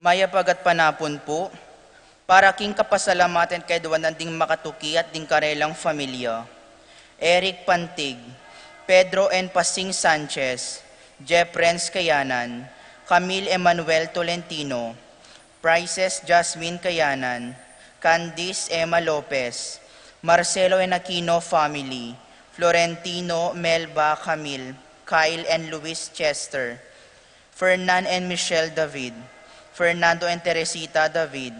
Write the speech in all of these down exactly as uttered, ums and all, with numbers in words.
Mayap a gatpanapun pu, para king kapasalamatan kaya dwanan ding makatuki at ding karelang familia. Eric Pantig, Pedro and Pasing Sanchez, Jeff Renz Kayanan, Camille Emmanuel Tolentino, Prices Jasmine Kayanan, Candice Emma Lopez, Marcelo and Aquino family, Florentino, Melba, Camille, Kyle and Luis Chester, Fernan and Michelle David, Fernando and Teresita David,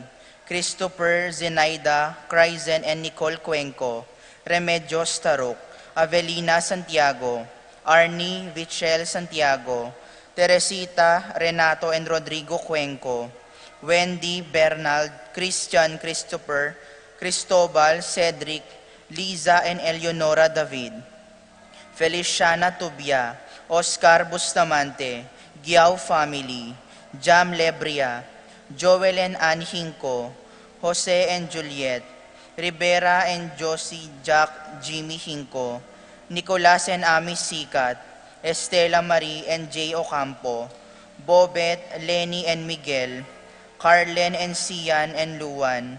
Christopher, Zenaida, Cryzen and Nicole Cuenco, Remedios Taruk, Avelina Santiago, Arnie, Vichel Santiago, Teresita, Renato and Rodrigo Cuenco, Wendy, Bernald, Christian, Christopher, Cristobal, Cedric, Liza and Eleonora David, Feliciana Tubia, Oscar Bustamante, Giao family, Jam Lebria, Joel and Ann Hinco, Jose and Juliet, Rivera and Josie Jack Jimmy Hinco, Nicolas and Ami Sikat, Estela Marie and Jay Ocampo, Bobet, Lenny and Miguel, Carlen and Sian and Luan,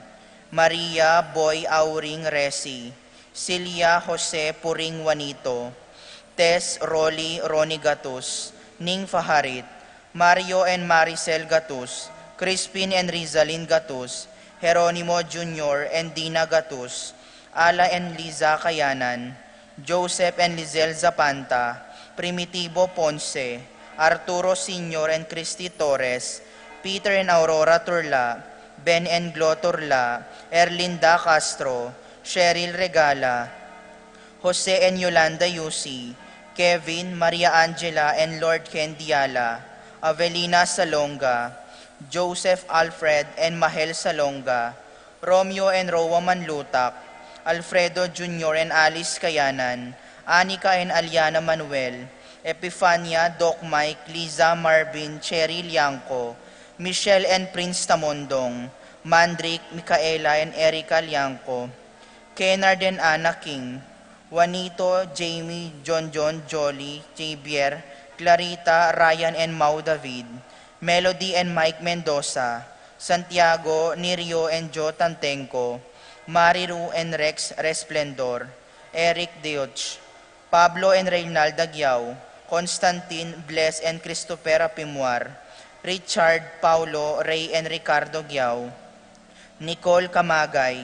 Maria, Boy, Auring, Resi, Celia, Jose, Puring, Juanito, Tess, Rolly, Ronnie Gatus, Ning Faharit, Mario and Maricel Gatus, Crispin and Rizalin Gatus, Jeronimo Junior and Dina Gatus, Ala and Liza Kayanan, Joseph and Lizelle Zapanta, Primitivo Ponce, Arturo Senior and Christy Torres, Peter and Aurora Turla, Ben and Glo Turla, Erlinda Castro, Cheryl Regala, Jose and Yolanda Yusi, Kevin, Maria Angela and Lord Ken Diala, Avelina Salonga, Joseph Alfred and Mahel Salonga, Romeo and Roa Manlutak, Alfredo Junior and Alice Kayanan, Anika and Aliana Manuel, Epifania, Doc Mike, Liza, Marvin, Cherry Liangco, Michelle and Prince Tamondong, Mandrick, Micaela and Erica Liangco, Kennard and Anna King, Juanito, Jamie, John John, Jolly, Javier, Clarita, Ryan and Mau David, Melody and Mike Mendoza, Santiago, Nirio and Joe Tantenco, Mariru and Rex Resplendor, Eric Deutsch, Pablo and Reynalda Giao, Constantine, Bless and Christopher Apimuar, Richard, Paulo, Ray and Ricardo Giao, Nicole Camagay,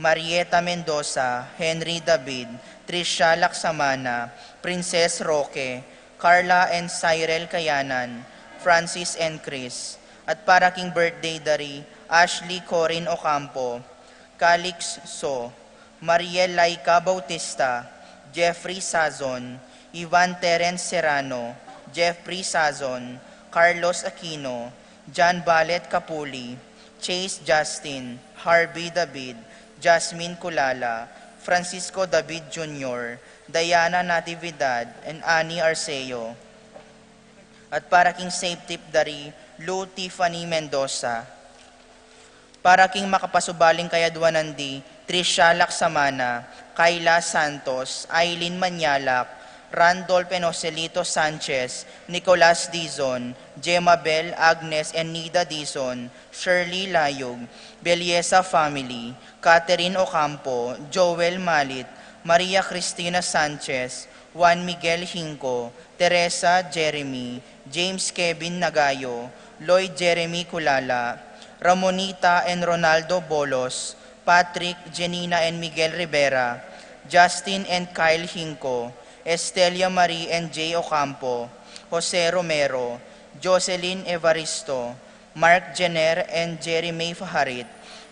Marieta Mendoza, Henry David, Tricia Laksamana, Princess Roque, Carla and Cyril Kayanan, Francis and Chris, at para king birthday da ri Ashley Corin Ocampo, Calix So, Mariel Laika Bautista, Jeffrey Sazon, Ivan Terence Serrano, Jeffrey Sazon, Carlos Aquino, John Ballet Capuli, Chase Justin, Harvey David, Jasmine Culala, Francisco David Junior, Diana Natividad, and Annie Arceo. At para king safe trip da ri Lou Tiffany Mendoza. Para king makapasubaling kayadwanan di Tricia Laksamana, Kayla Santos, Aileen Manyalak, Randolph and Joselito Sanchez, Nicolas Dizon, Gemma Bell, Agnes and Nida Dizon, Shirley Layug, Belleza family, Catherine Ocampo, Joel Malit, Maria Cristina Sanchez, Juan Miguel Hinco, Teresa Jeremy, James Kevin Nagayo, Lloyd Jeremy Culala, Ramonita and Ronaldo Bolos, Patrick, Jenina and Miguel Rivera, Justin and Kyle Hinco, Estelia Marie and Jay Ocampo, Jose Romero, Jocelyn Evaristo, Mark Jenner and Jerry May Faharit,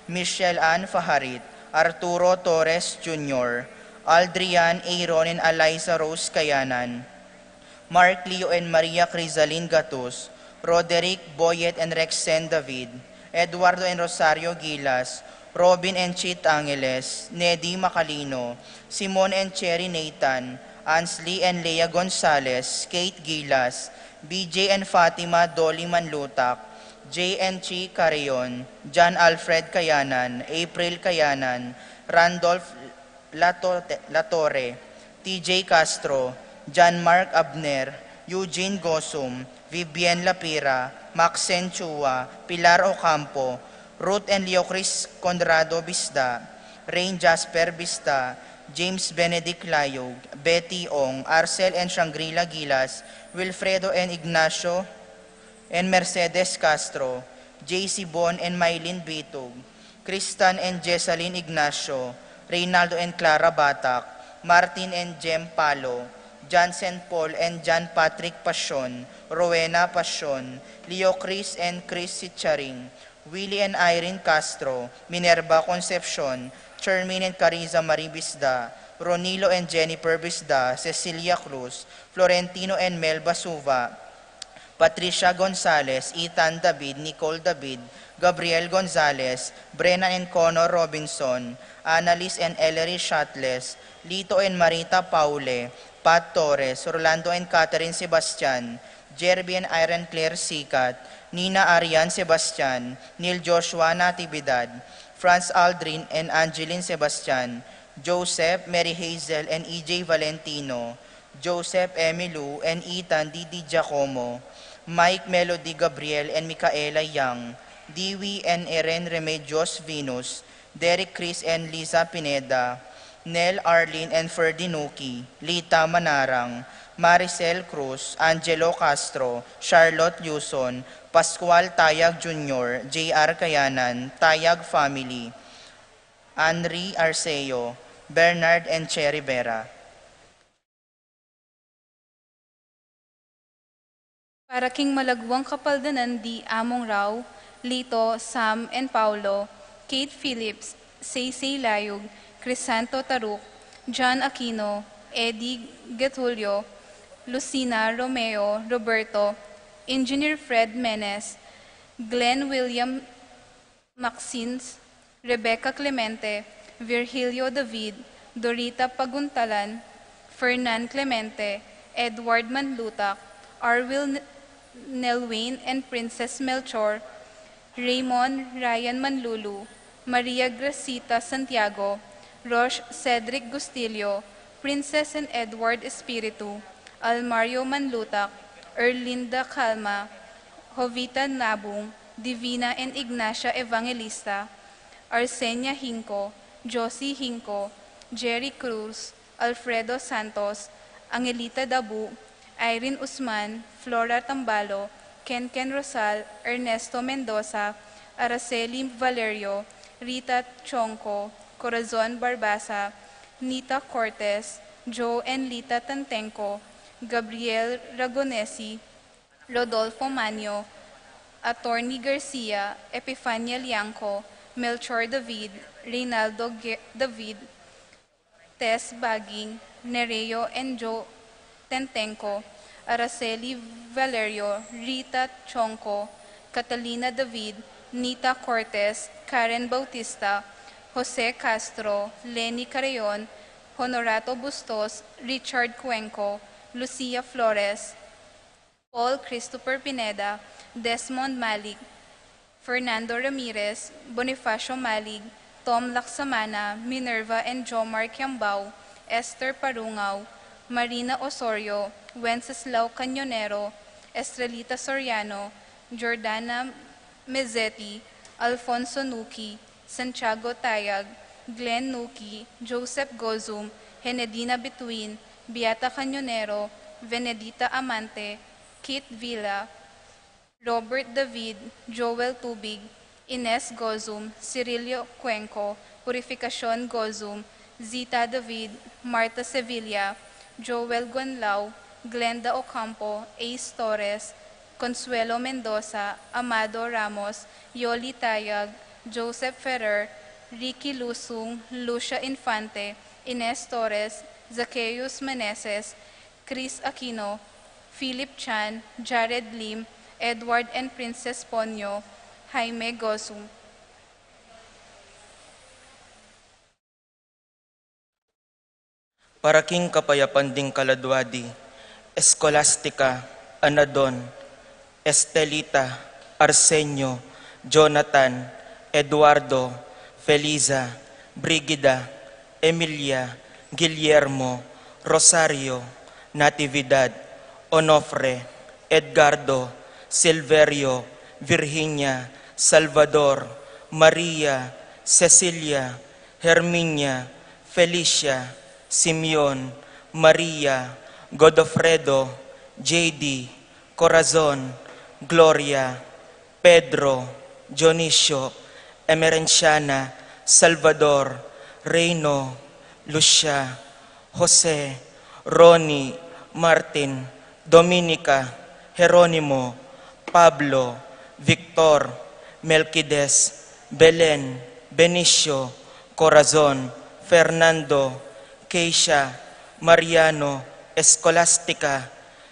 Michelle Ann Faharit, Arturo Torres Junior, Aldrian Aaron and Eliza Rose Kayanan, Mark Leo and Maria Crisalin Gatus, Roderick Boyet and Rexen David, Eduardo and Rosario Gilas, Robin and Chit Angeles, Nedy Macalino, Simon and Cherry Nathan, Ansley and Lea Gonzalez, Kate Gilas, B J and Fatima Dolly Manlutak, J and Chi Carreon, John Alfred Kayanan, April Kayanan, Randolph Lato-, Latorre, T J Castro, John Mark Abner, Eugene Gosum, Vivian Lapira, Maxine Chua, Pilar Ocampo, Ruth and Leo Chris Conrado Bisda, Rain Jasper Bisda, James Benedict Layog, Betty Ong, Arcel and Shangri-La Gilas, Wilfredo and Ignacio and Mercedes Castro, J C Bon and Mylene Bitug, Kristan and Jessalyn Ignacio, Reynaldo and Clara Batak, Martin and Jem Palo, Jansen Paul and John Patrick Pasion, Rowena Pasion, Leo Chris and Chris Sicharing, Willie and Irene Castro, Minerva Concepcion, Charmaine and Cariza Marie Bisda, Ronilo and Jennifer Bisda, Cecilia Cruz, Florentino and Melba Suva, Patricia Gonzalez, Ethan David, Nicole David, Gabriel Gonzalez, Brenna and Connor Robinson, Annalise and Ellery Shatles, Lito and Marita Paule, Pat Torres, Rolando and Catherine Sebastian, Jerby and Irene Claire Sikat, Nina Arian Sebastian, Neil Joshua Natividad, Franz Aldrin and Angeline Sebastian, Joseph, Mary Hazel and E J Valentino, Joseph, Emilu and Ethan Didi Giacomo, Mike, Melody, Gabriel and Micaela Yang, Dewey and Eren Remedios Venus, Derek, Chris and Liza Pineda, Nel, Arlene and Ferdinuki, Lita Manarang, Maricel Cruz, Angelo Castro, Charlotte Luzon, Pascual Tayag Junior, J R Kayanan, Tayag family, Henry Arceo, Bernard and Cherry Vera. Para king malagwang kapaldanan di Among Rau, Lito, Sam and Paulo, Kate Phillips, Seisei Layug, Crisanto Taruk, John Aquino, Eddie Getulio, Lucina, Romeo, Roberto, Engineer Fred Menes, Glenn William Maxins, Rebecca Clemente, Virgilio David, Dorita Paguntalan, Fernan Clemente, Edward Manlutak, Arwil N-, Nelwayne and Princess Melchor, Raymond Ryan Manlulu, Maria Gracita Santiago, Rosh Cedric Gustilio, Princess and Edward Espiritu, Almario Manlutak, Erlinda Calma, Jovita Nabung, Divina and Ignacia Evangelista, Arsenia Hinco, Josie Hinco, Jerry Cruz, Alfredo Santos, Angelita Dabu, Irene Usman, Flora Tambalo, Kenken Rosal, Ernesto Mendoza, Araceli Valerio, Rita Chonco, Corazon Barbaza, Nita Cortes, Joe and Lita Tantenco, Gabriel Ragonesi, Rodolfo Manio, Attorney Garcia, Epifania Liangco, Melchor David, Reynaldo Ge-, David, Tess Baging, Nereo and Joe Tantenco, Araceli Valerio, Rita Chonco, Catalina David, Nita Cortes, Karen Bautista, Jose Castro, Leni Carreon, Honorato Bustos, Richard Cuenco, Lucia Flores, Paul Christopher Pineda, Desmond Malik, Fernando Ramirez, Bonifacio Malig, Tom Laksamana, Minerva and Jomar Kiambao, Esther Parungao, Marina Osorio, Wenceslao Cañonero, Estrelita Soriano, Jordana Mezzetti, Alfonso Nuki, Santiago Tayag, Glenn Nuki, Joseph Gozum, Henedina Bituin, Beata Cañonero, Venedita Amante, Kit Villa, Robert David, Joel Tubig, Ines Gozum, Cirilio Cuenco, Purificacion Gozum, Zita David, Martha Sevilla, Joel Gonlao, Glenda Ocampo, Ace Torres, Consuelo Mendoza, Amado Ramos, Yoli Tayag, Joseph Ferrer, Ricky Lusung, Lucia Infante, Ines Torres, Zacchaeus Meneses, Chris Aquino, Philip Chan, Jared Lim, Edward and Princess Ponyo, Jaime Gozum. Para king kapayapan ding kaladwa di, Escolastica, Anadon, Estelita, Arsenio, Jonathan, Eduardo, Feliza, Brigida, Emilia, Guillermo, Rosario, Natividad, Onofre, Edgardo, Silverio, Virginia, Salvador, Maria, Cecilia, Herminia, Felicia, Simeon, Maria, Godofredo, J D, Corazon, Gloria, Pedro, Dionisio, Emerenciana, Salvador, Reino, Lucia, Jose, Ronnie, Martin, Dominica, Jeronimo, Pablo, Victor, Melquides, Belen, Benicio, Corazon, Fernando, Keisha, Mariano, Escolastica,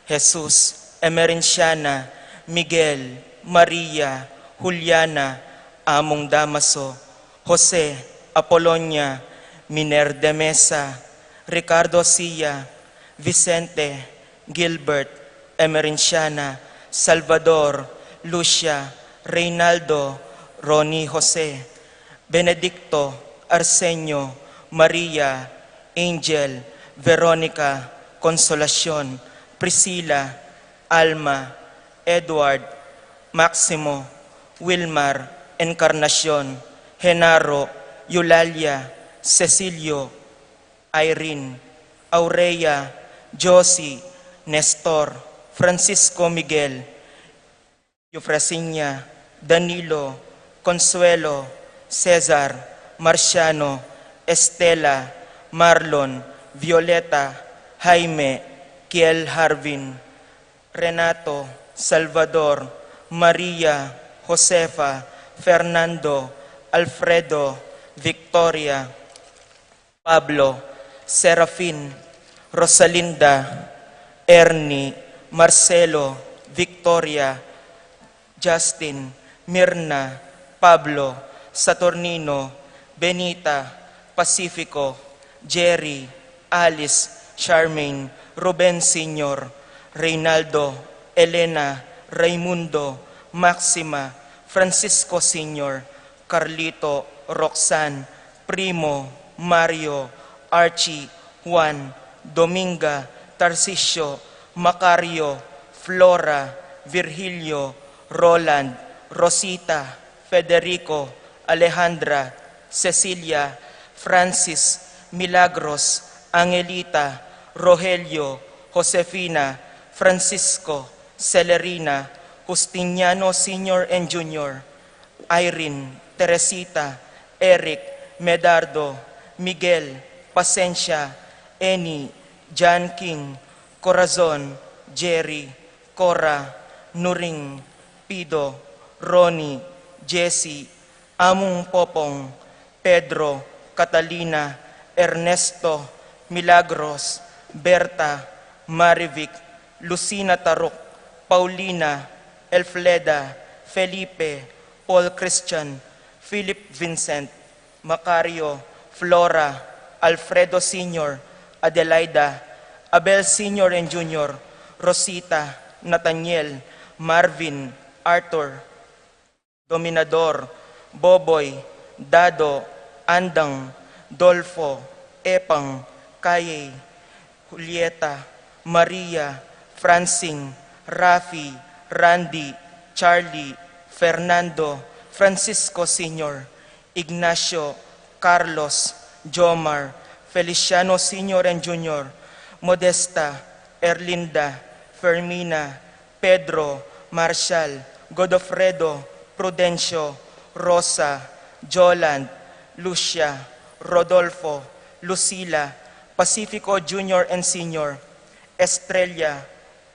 Jesus, Emerenciana, Miguel, Maria, Juliana, Among Damaso, Jose, Apolonia, Miner de Mesa, Ricardo Sia, Vicente, Gilbert, Emerenciana, Salvador, Lucia, Reynaldo, Ronnie Jose, Benedicto, Arsenio, Maria, Angel, Veronica, Consolacion, Priscila, Alma, Edward, Maximo, Wilmar, Encarnacion, Genaro, Eulalia, Cecilio, Irene, Aurea, Josie, Nestor, Francisco, Miguel, Eufrasinia, Danilo, Consuelo, Cesar, Marciano, Estela, Marlon, Violeta, Jaime, Kiel, Harvin, Renato, Salvador, Maria, Josefa, Fernando, Alfredo, Victoria, Pablo, Serafin, Rosalinda, Ernie, Marcelo, Victoria, Justin, Mirna, Pablo, Saturnino, Benita, Pacifico, Jerry, Alice, Charmaine, Ruben Senior, Reynaldo, Elena, Raimundo, Maxima, Francisco Senior, Carlito, Roxanne, Primo, Mario, Archie, Juan, Dominga, Tarcisio, Macario, Flora, Virgilio, Roland, Rosita, Federico, Alejandra, Cecilia, Francis, Milagros, Angelita, Rogelio, Josefina, Francisco, Celerina, Justiniano Senior and Junior, Irene, Teresita, Eric, Medardo, Miguel, Pasensia, Eni, John King, Corazon, Jerry, Cora, Nuring, Pido, Ronnie, Jesse, Among Popong, Pedro, Catalina, Ernesto, Milagros, Berta, Marivic, Lucina Taruk, Paulina, Elfleda, Felipe, Paul Christian, Philip Vincent, Macario, Flora, Alfredo Senior, Adelaida, Abel Senior and Junior, Rosita, Nathaniel, Marvin, Arthur, Dominador, Boboy, Dado, Andang, Dolfo, Epang, Kayey, Julieta, Maria, Francine, Rafi, Randy, Charlie, Fernando, Francisco Senior, Ignacio, Carlos, Jomar, Feliciano Senior and Junior, Modesta, Erlinda, Fermina, Pedro, Marshall, Godofredo, Prudencio, Rosa, Joland, Lucia, Rodolfo, Lucila, Pacifico Junior and Senior, Estrella,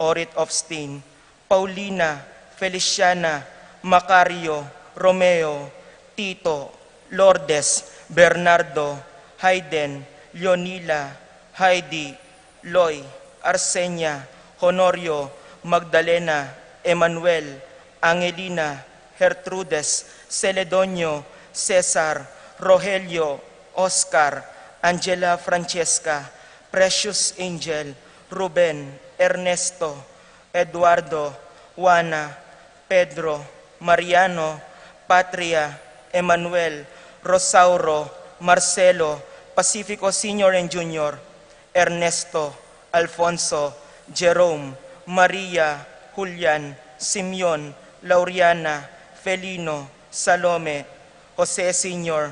Orit of Stain, Paulina, Feliciana, Macario, Romeo, Tito, Lourdes, Bernardo, Hayden, Leonila, Heidi, Loy, Arsenia, Honorio, Magdalena, Emmanuel, Angelina, Gertrudes, Celedonio, Cesar, Rogelio, Oscar, Angela, Francesca, Precious, Angel, Ruben, Ernesto, Eduardo, Juana, Pedro, Mariano, Patria, Emmanuel, Rosauro, Marcelo, Pacifico Senior and Junior, Ernesto, Alfonso, Jerome, Maria, Julian, Simeon, Lauriana, Felino, Salome, Jose Senior,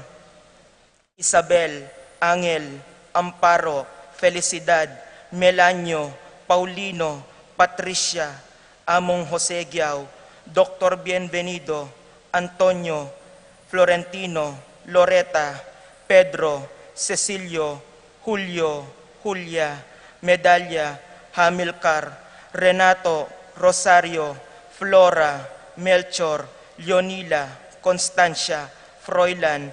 Isabel, Angel, Amparo, Felicidad, Melanio, Paulino, Patricia, Among Jose Giao, Doktor Bienvenido, Antonio, Florentino, Loreta, Pedro, Cecilio, Julio, Julia, Medalia, Hamilcar, Renato, Rosario, Flora, Melchor, Leonila, Constancia, Froilan,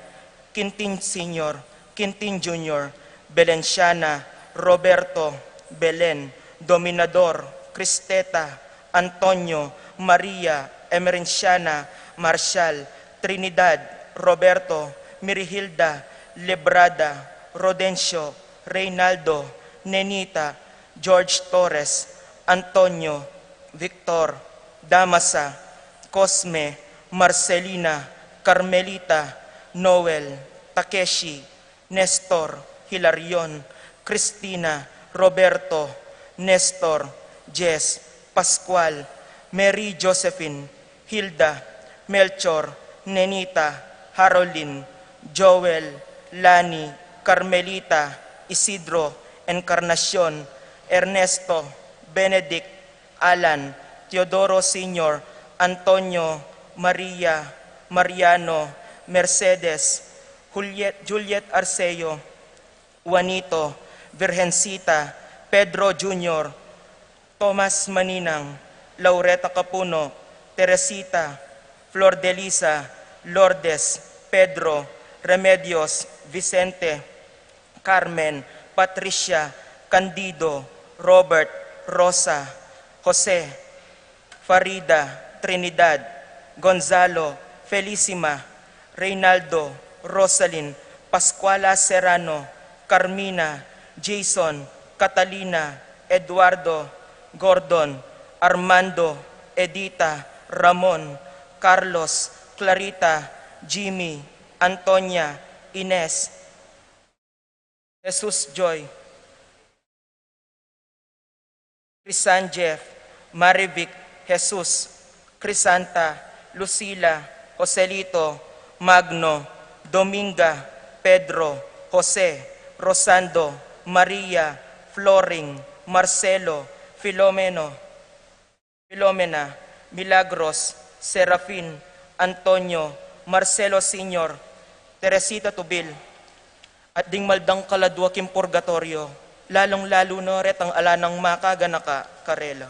Quintin Senior, Quintin Junior, Belenciana, Roberto, Belen, Dominador, Cristeta, Antonio, Maria, Emerenciana, Marshall, Trinidad, Roberto, Mirihilda, Lebrada, Rodencio, Reynaldo, Nenita, George Torres, Antonio, Victor, Damasa, Cosme, Marcelina, Carmelita, Noel, Takeshi, Nestor, Hilarion, Cristina, Roberto, Nestor, Jess, Pascual, Mary Josephine, Hilda, Melchor, Nenita, Harolin, Joel, Lani, Carmelita, Isidro, Encarnacion, Ernesto, Benedict, Alan, Teodoro Senior, Antonio, Maria, Mariano, Mercedes, Juliet, Juliet Arceo, Juanito, Virgencita, Pedro Junior, Tomas Maninang, Laureta Capuno, Teresita, Flor de Lisa, Lourdes, Pedro, Remedios, Vicente, Carmen, Patricia, Candido, Robert, Rosa, Jose, Farida, Trinidad, Gonzalo, Felicima, Reynaldo, Rosalyn, Pascuala Serrano, Carmina, Jason, Catalina, Eduardo, Gordon, Armando, Edita, Ramon, Carlos, Clarita, Jimmy, Antonia, Ines, Jesus Joy, Crisan Jeff, Marivic, Jesus, Crisanta, Lucila, Joselito, Magno, Dominga, Pedro, Jose, Rosando, Maria, Floring, Marcelo, Filomeno, Filomena, Milagros, Serafin, Antonio, Marcelo Senior, Teresita Tubil, at ding maldang kaladua king purgatorio, lalung-lalu na retang ala nang makaganaka karela.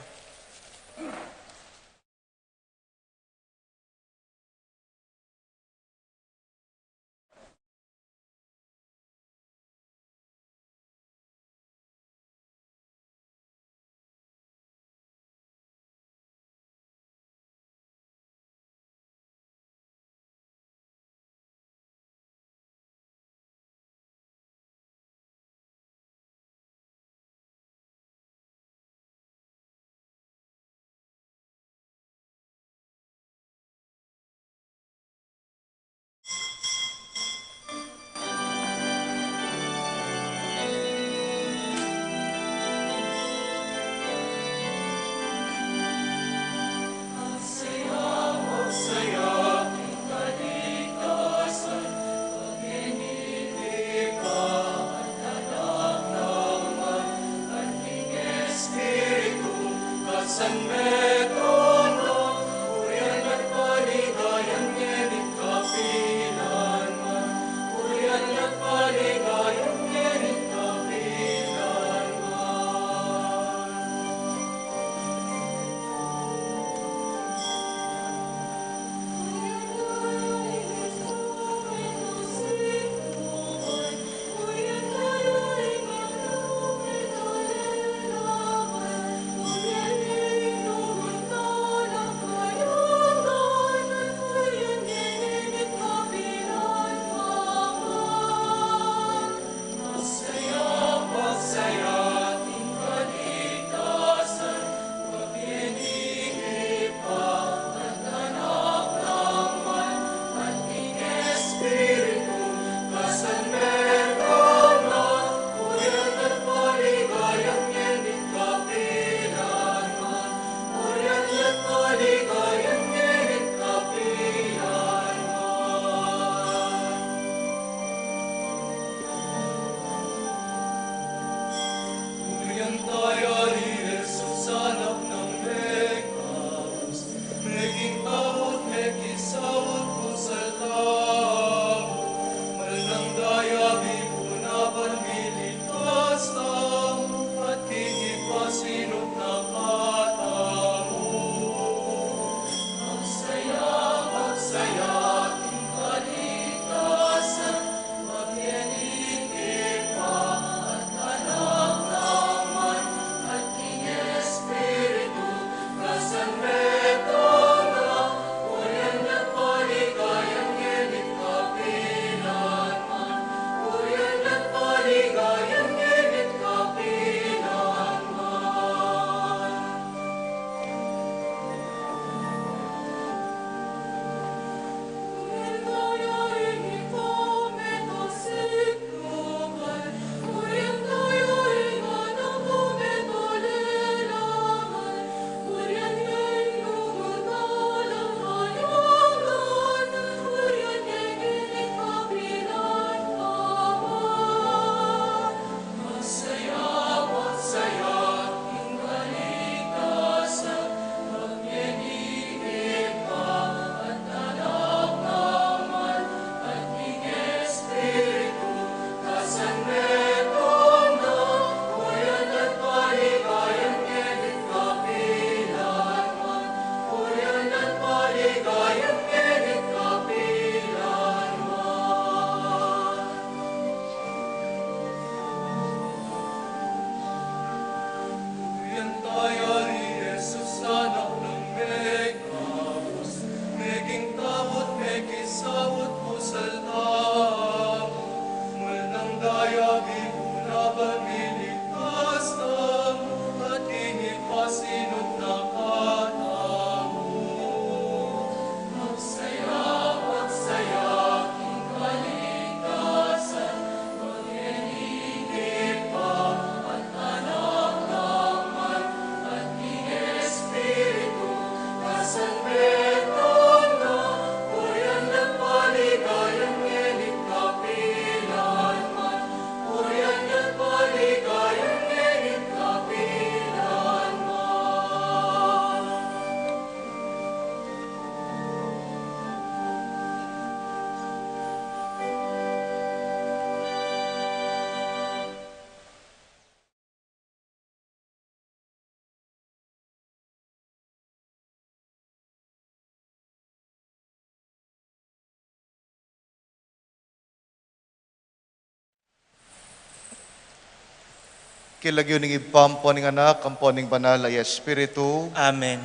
King lagyu ning Ibpa, ampo ning Anak, ampo ning Banal a Espiritu. Amen.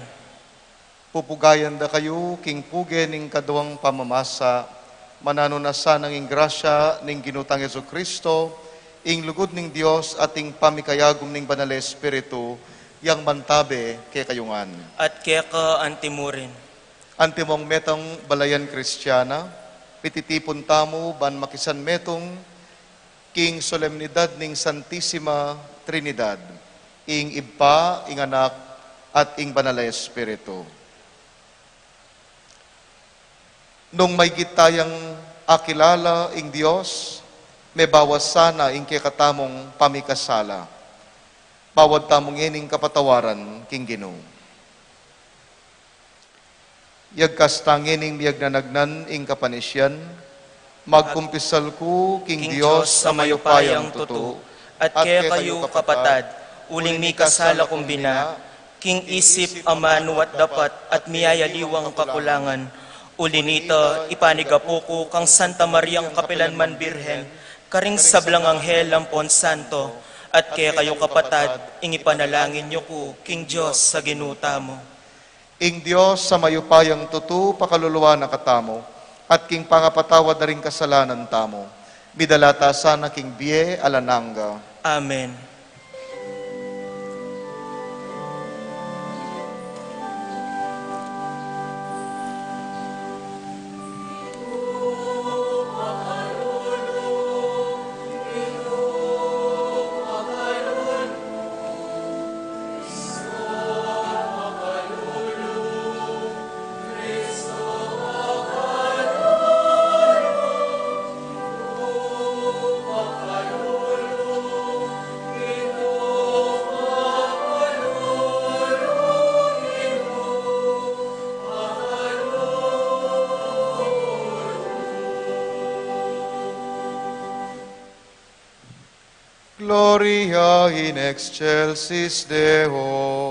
Pupugayan da kayu king puge ning kaduang pamamasa, mananu na sanang ing grasya ning Ginu tang Jesucristo, ing lugud ning Dios at ing pamikayagum ning Banal a Espiritu, yang mantabe kekayu ngan. At keka antimurin. Antimong metang balayan Kristiana, mititipun tamu ban makisanmetung king solemnidad ning Santisima Trinidad, ing Ibpa, ing Anak, at ing Banal a Espiritu. Nung maygit tayang akilala ing Dios, mebawas sana ing kekatamung pamikasala. Bawad tamu ngening kapatawaran king Ginu. Yagkas ta ngening miyagnanagnan ing kapanisian, magkumpisal ku king Dios a mayupayang tutu, at kekayu kapatad, uling mikasala kung bina, king isip, amanu at dapat, at miyayaliwang kakulangan. Uli nita, ipanigapu ku kang Santa Mariang kapilanman Birhen, karing sablang anghel ampon santo, at kekayu kapatad, ing ipanalangin yu ku king Dios a Ginu tamu. Ing Dios a mayupayang tutu pakaluluan na katamu, at king pangapatawad da ring kasalanan tamu, midala ta sana king bie alang angga. Amen. Gloria in excelsis Deo.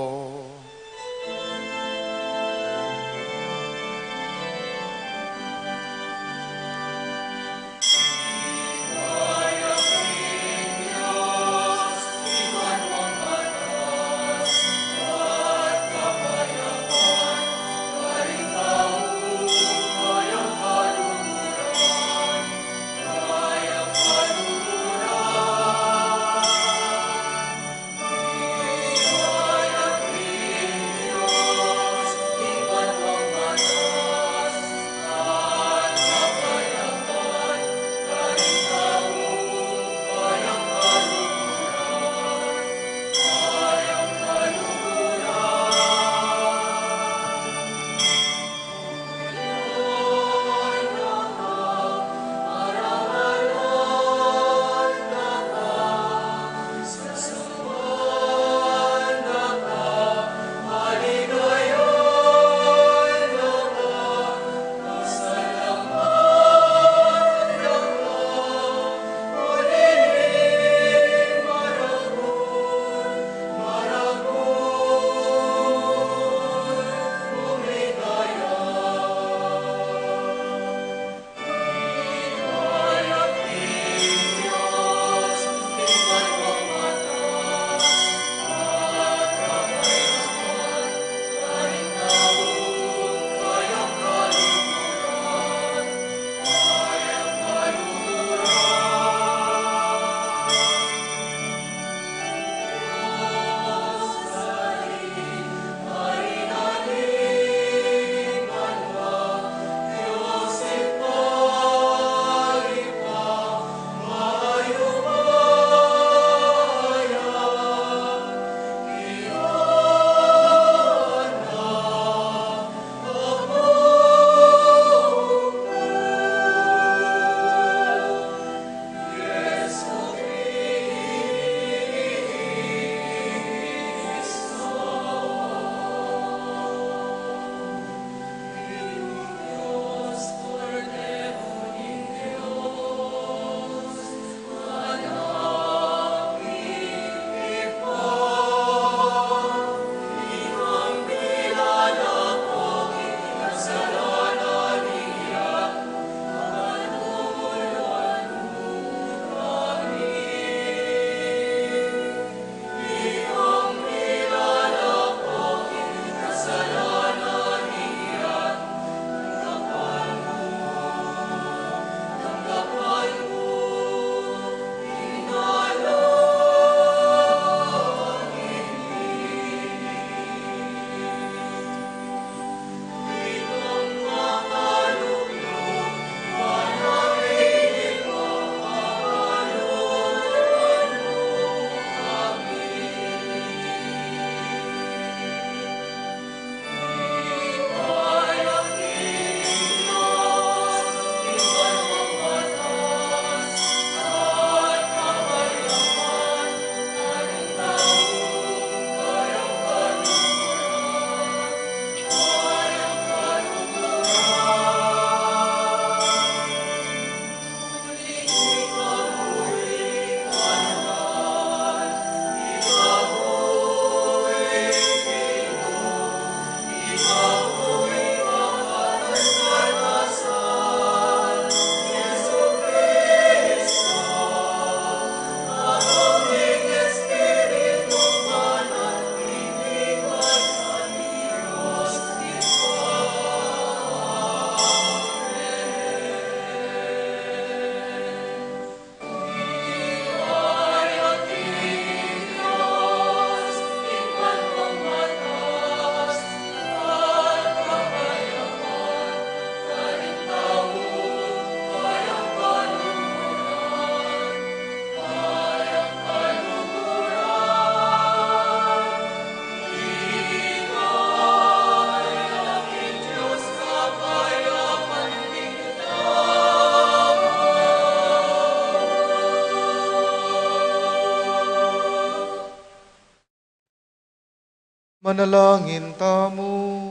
Manalangin tamu.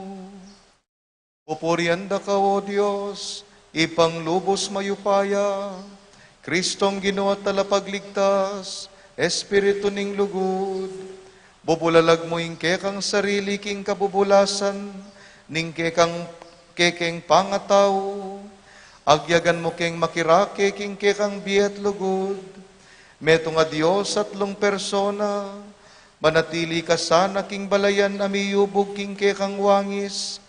Pupurian da ka, O Dios, Ibpang lubus mayupaya, Kristong Ginu at Talapagligtas, Espiritu ning lugud. Bubulalag mu ing kekang sarili king kabubulasan ning kekang, kekeng pangatau. Agyagan mu keng makirake king kekang bie at lugud. Metung a Dios, atlung persona, manatili ka sana king balayan a miyubug king kekang wangis,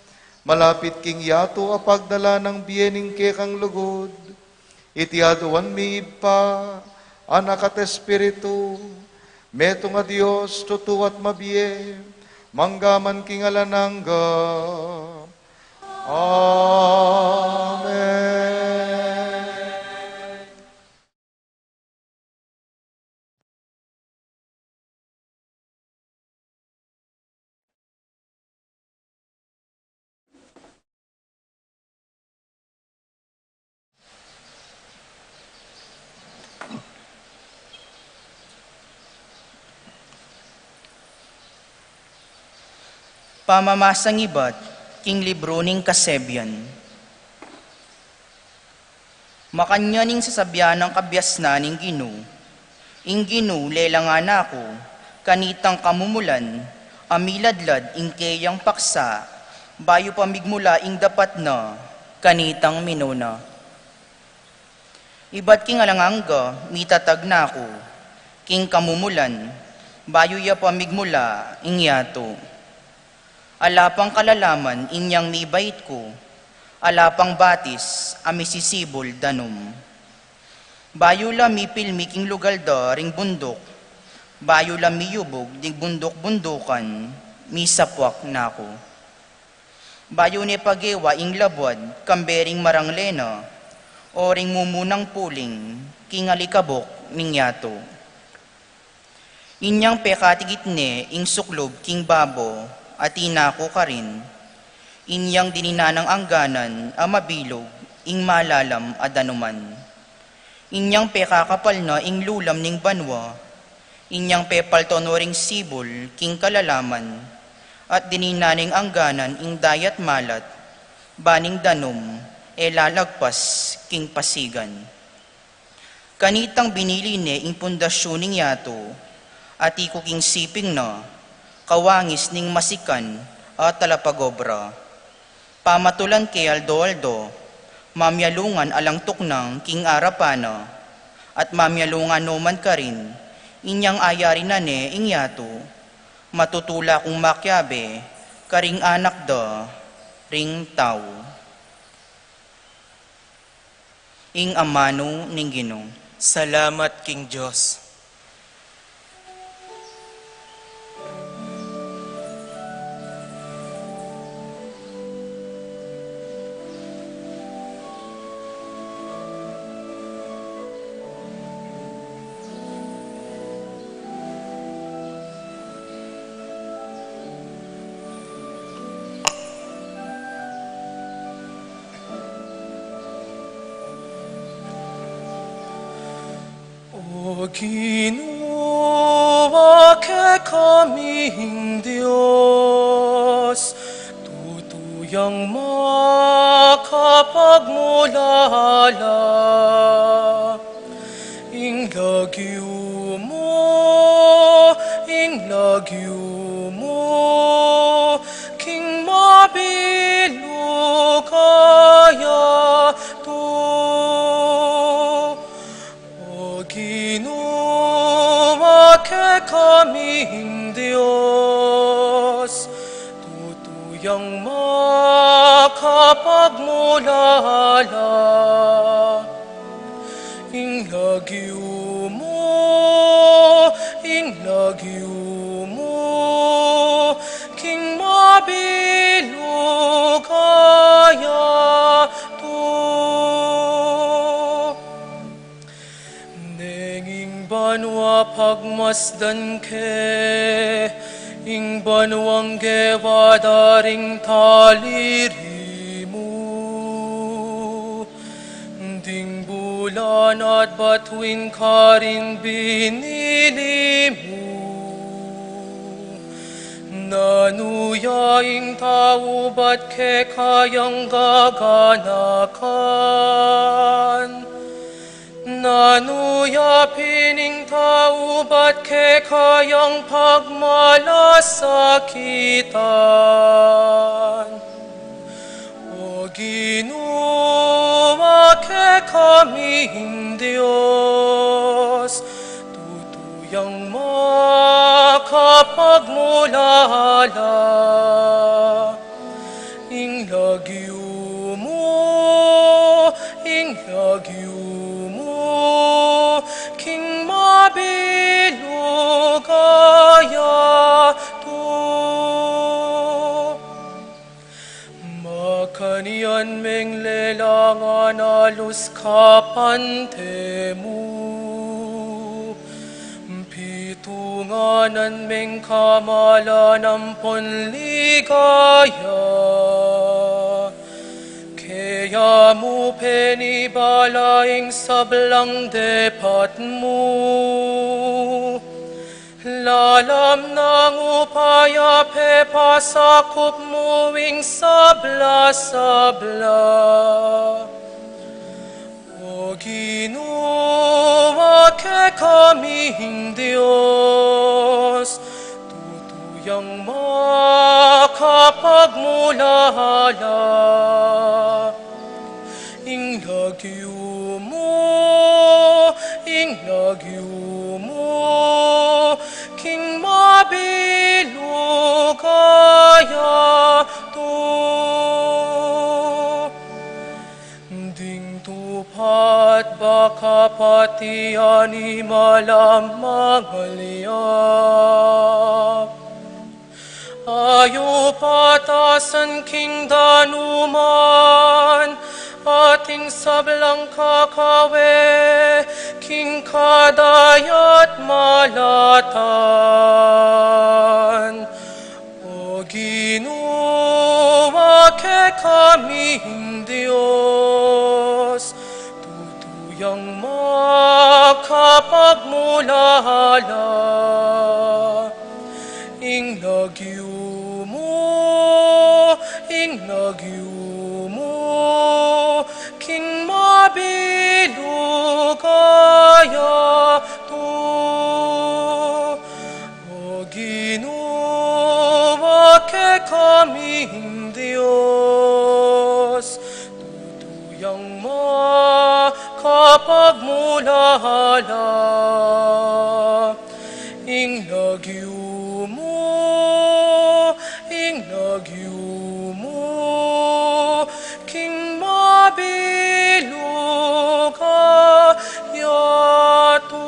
malapit king yatu a pagdala nang bie ning kekang lugud. Iti aduan mi Ibpa, Anak at Espiritu, metung a Dios, tutu at mabie, mangga man king alang angga. Amen. Pamamasang ibat king libru ning Kasebian. Makanyan ing sasabian nang kabiasnan ning Ginu, ing Ginu lelangan na ku kanitang kamumulan a miladlad ing keyang paksa, bayu pa migmula ing dapat na kanitang minuna. Ibat king alang angga mitatag na ku king kamumulan, bayu ya pa migmula ing yatu. Ala pang kalalaman inyang mibait ku, ala pang batis a misisibul danum. Bayu la mipilmi king lugal da ring bunduk, bayu la miyubug ding bunduk-bundukan, misapwak na ku. Bayu ne pagewa ing labuad kambe ring marangle na, o ring mumunang puling king alikabuk ning yatu. Inyang pekatigit ne ing suklub king babo, atin na ku karin. Inyang dininan nang angganan a mabilug ing malalam a danuman. Inyang pekakapal na ing lulam ning banua. Inyang pepalto no ring sibul king kalalaman, at dininan neng angganan ing dayat malat, ban ing danum e lalagpas king pasigan. Kanitang binili ne ing pundasyun ning yatu, atiku king siping na, kawangis ning masikan a talapagobra. Pamatulan ke aldo-aldo, mamialungan alang tuknang king arapan na, at mamialungan no man karin, inyang ayari na ne ing yatu, matutula kung makiabe karing anak da ring tau. Ing amanu ning Ginu. Salamat king Dios. O Ginu, a kekaming Dios, tutu yang makapagmulala. Ing lagyu mu, ing lagyu mu, king mabilug a yatu. O Ginu, a kekaming Dios, tutu yang makapagmulala. Ing lagyu mu, ing lagyu mu, king mabilug a yatu. Neng ing banua pagmasdan ke, ing banuang gewa da ring taliri mu, ding bulan at batuin karing binili mu. Na Nanu ya ing tau bat keka yang gaganakan? Nanu ya pin ing tau bat keka yang pagmalasakitan? O Ginu, a kekaming Dios, tutu yang makapagmulala. Ing lagyu mu, ing lagyu mu, king mabilug a yatu. Makanyan meng lelangan a lus kapante mu, pitunganan meng kamalan ampon ligaya. Keya mu penibala ing sablang depat mu. Lalam nang upaya pepasakup mu ing sabla-sabla. O Ginu, a kekaming Dios, tutu yang makapagmulala. Ing lagyu mu, ing lagyu mu, king mabilug a yatu. Ding tupat baka pati animal a mangalyap. Ayup at asan king danuman, at ing sablang kakawe king kadayat malatan. O Ginu, a kekaming Dios, tutu yang makapagmulala. Ing lagyu mu, ing lagyu mu, king mabilug a yatu. O Ginu, a kekaming Dios, tutu yang makapagmulala. Ing lagyu mu, ing lagyu mu, king mabilug a yatu.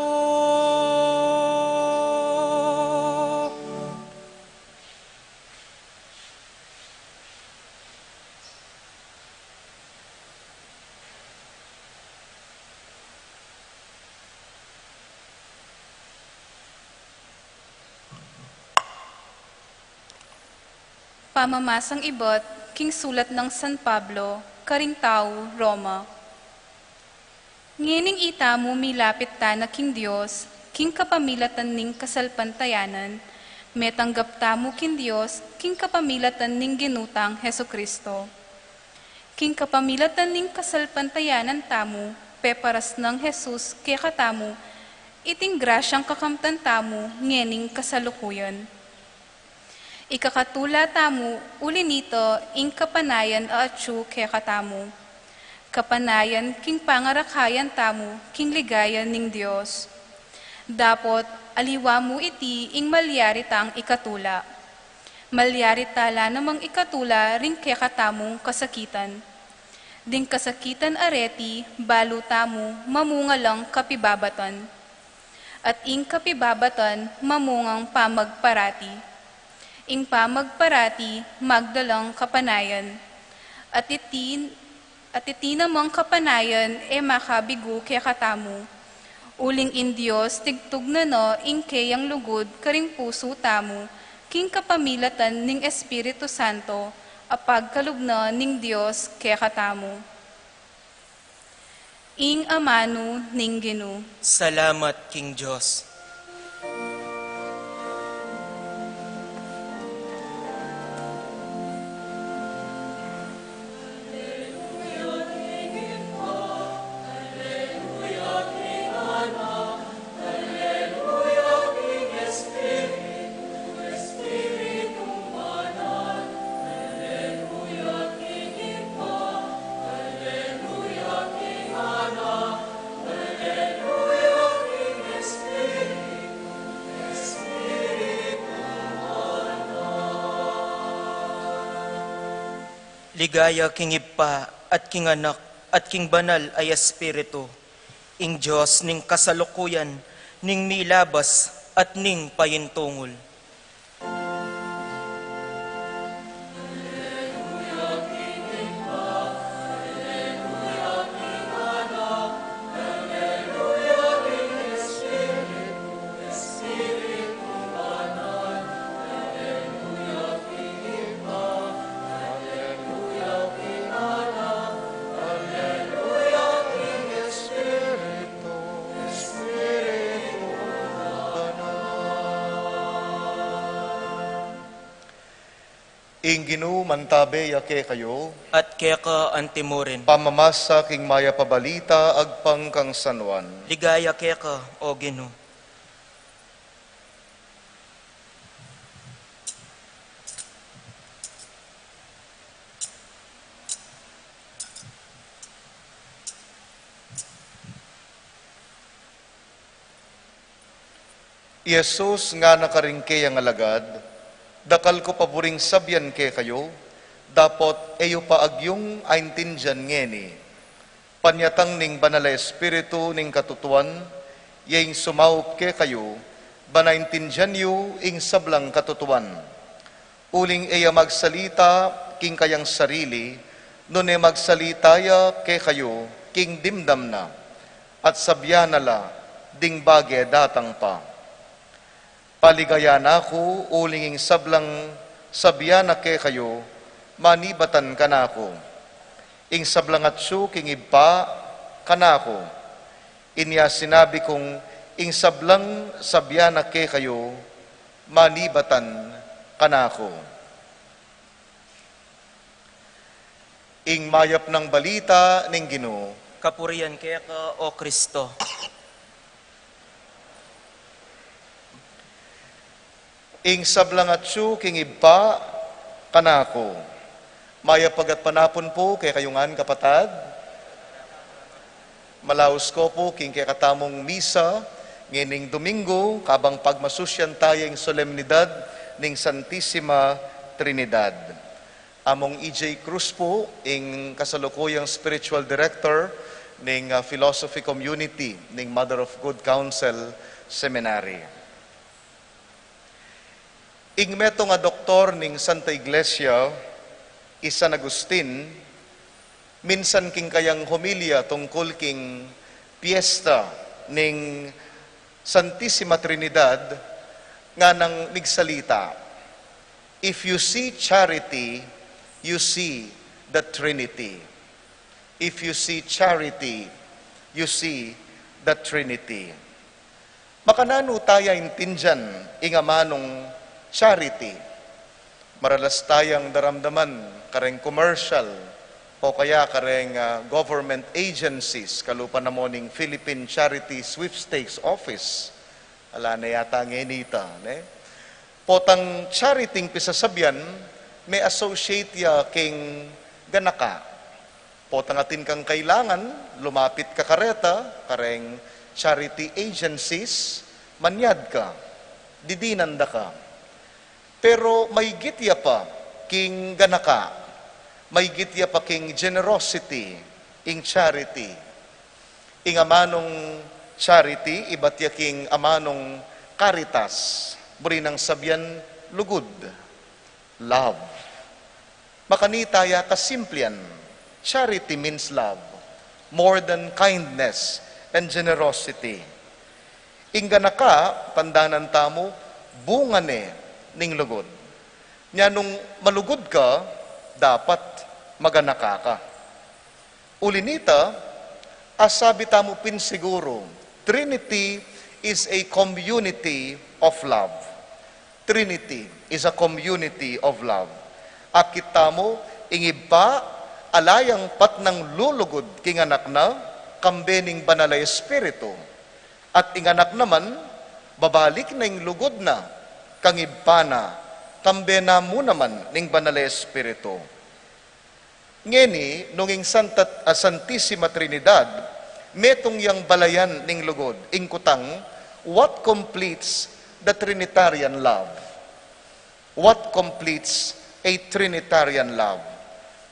Pamamasang ibat king sulat nang San Pablo karing tau Roma. Ngening itamu milapit tana king Dios king kapamilatan ning kasalpantayanan, metanggap tamu king Dios king kapamilatan ning Ginu tang Jesucristo. King kapamilatan ning kasalpantayanan tamu, peparas nang Jesus kekatamu iting grasyang kakamtan tamu ngening kasalukuyan. Ikakatula tamu uli nita ing kapanayan a atyu kekatamu, kapanayan king pangarakayan tamu king ligaya ning Dios. Dapot aliwa mu iti ing malyari tang ikatula. Malyari tala namang ikatula ring kekatamung kasakitan. Ding kasakitan a reti balu tamu mamunga lang kapibabatan, at ing kapibabatan mamungang pamagparati. Ing pamagparati magdalang kapanayan, at iti, at iti namang kapanayan e makabigu kekatamu. Uling ing Dios tigtugnan na ing keyang lugud karing pusu tamu king kapamilatan ning Espiritu Santo a pagkalub na ning Dios kekatamu. Ing amanu ning Ginu. Salamat king Dios. Ligaya king Ibpa, at king Anak, at king Banal a Espiritu, ing Dios ning kasalukuyan, ning milabas, at ning payintungul. Ing Ginu mantabe ya kekayu. At keka antimurin. Pamamasa king mayap a balita agpang kang San Juan. Ligaya keka, O Ginu. I Jesus ngana karing kayang alagad, "Dakal ku pa buring sabian kekayu, dapot e yu pa agyung aintindian ngeni. Panyatang ning Banal a Espiritu ning katutuan, ya ing sumaup kekayu, ban aintindian yu ing sablang katutuan. Uling e ya magsalita king kayang sarili, nune magsalita ya kekayu king dimdam na, at sabian na la ding bage datang pa. Paligayan na ku, uling ing sablang sabian na kekayu, manibatan kanaku. Ing sablang atsu king Ibpa, kanaku. Inya sinabi kung ing sablang sabian na kekayu, manibatan kanaku." Ing mayap nang balita ning Ginu. Kapurian keka, O Kristo. Ing sablang atsu king Ibpa, kanaku. Mayap a gatpanapun pu kekayu ngan, kapatad. Malaus ko pu king kekatamung misa ngening Domingo, kabang pagmasusyan taya ing solemnidad ning Santisima Trinidad. Among E J Cruz pu ing kasalukuyang spiritual director ning, ah, Philosophy Community ning Mother of Good Counsel Seminary. Ing metung a doktor ning Santa Iglesia, i San Agustin, minsan king kayang homilya tungkul king piyesta ning Santisima Trinidad, nganang migsalita, "If you see charity, you see the Trinity. If you see charity, you see the Trinity." Makananu taya intindian ing amanung charity? Maralas tayang daramdaman kareng commercial o kaya kareng, ah, government agencies, kalupa na mo ning Philippine Charity Sweepstakes Office. Ala na yata ngeni ita, ne? Potang charity ing pisasabian, me-associate ya king ganaka. Potang atin kang kailangan, lumapit ka kareta, kareng charity agencies, manyad ka, didinan da ka. Pero maygit ya pa king ganaka, maygit ya pa king generosity, ing charity. Ing amanung charity, ibat ya king amanung caritas, buri nang sabian lugud, love. Makanita ya kasimplian, charity means love, more than kindness and generosity. Ing ganaka, tandanan tamu, bunga ne ning lugud. Nya nung malugud ka, dapat maganaka ka. Uli nita, asabi tamu pin siguru, Trinity is a community of love. Trinity is a community of love. Akit tamu, ing Ibpa, ala yang patnang lulugud king Anak na, kambe ning Banal a Espiritu. At ing Anak naman, babalik na ing lugud na kang Ibpa na, kambe na mu naman ning Banal a Espiritu. Ngeni, nung ing Santa, ah, Santisima Trinidad, metung yang balayan ning lugud, ing kutang, what completes the Trinitarian love? What completes a Trinitarian love?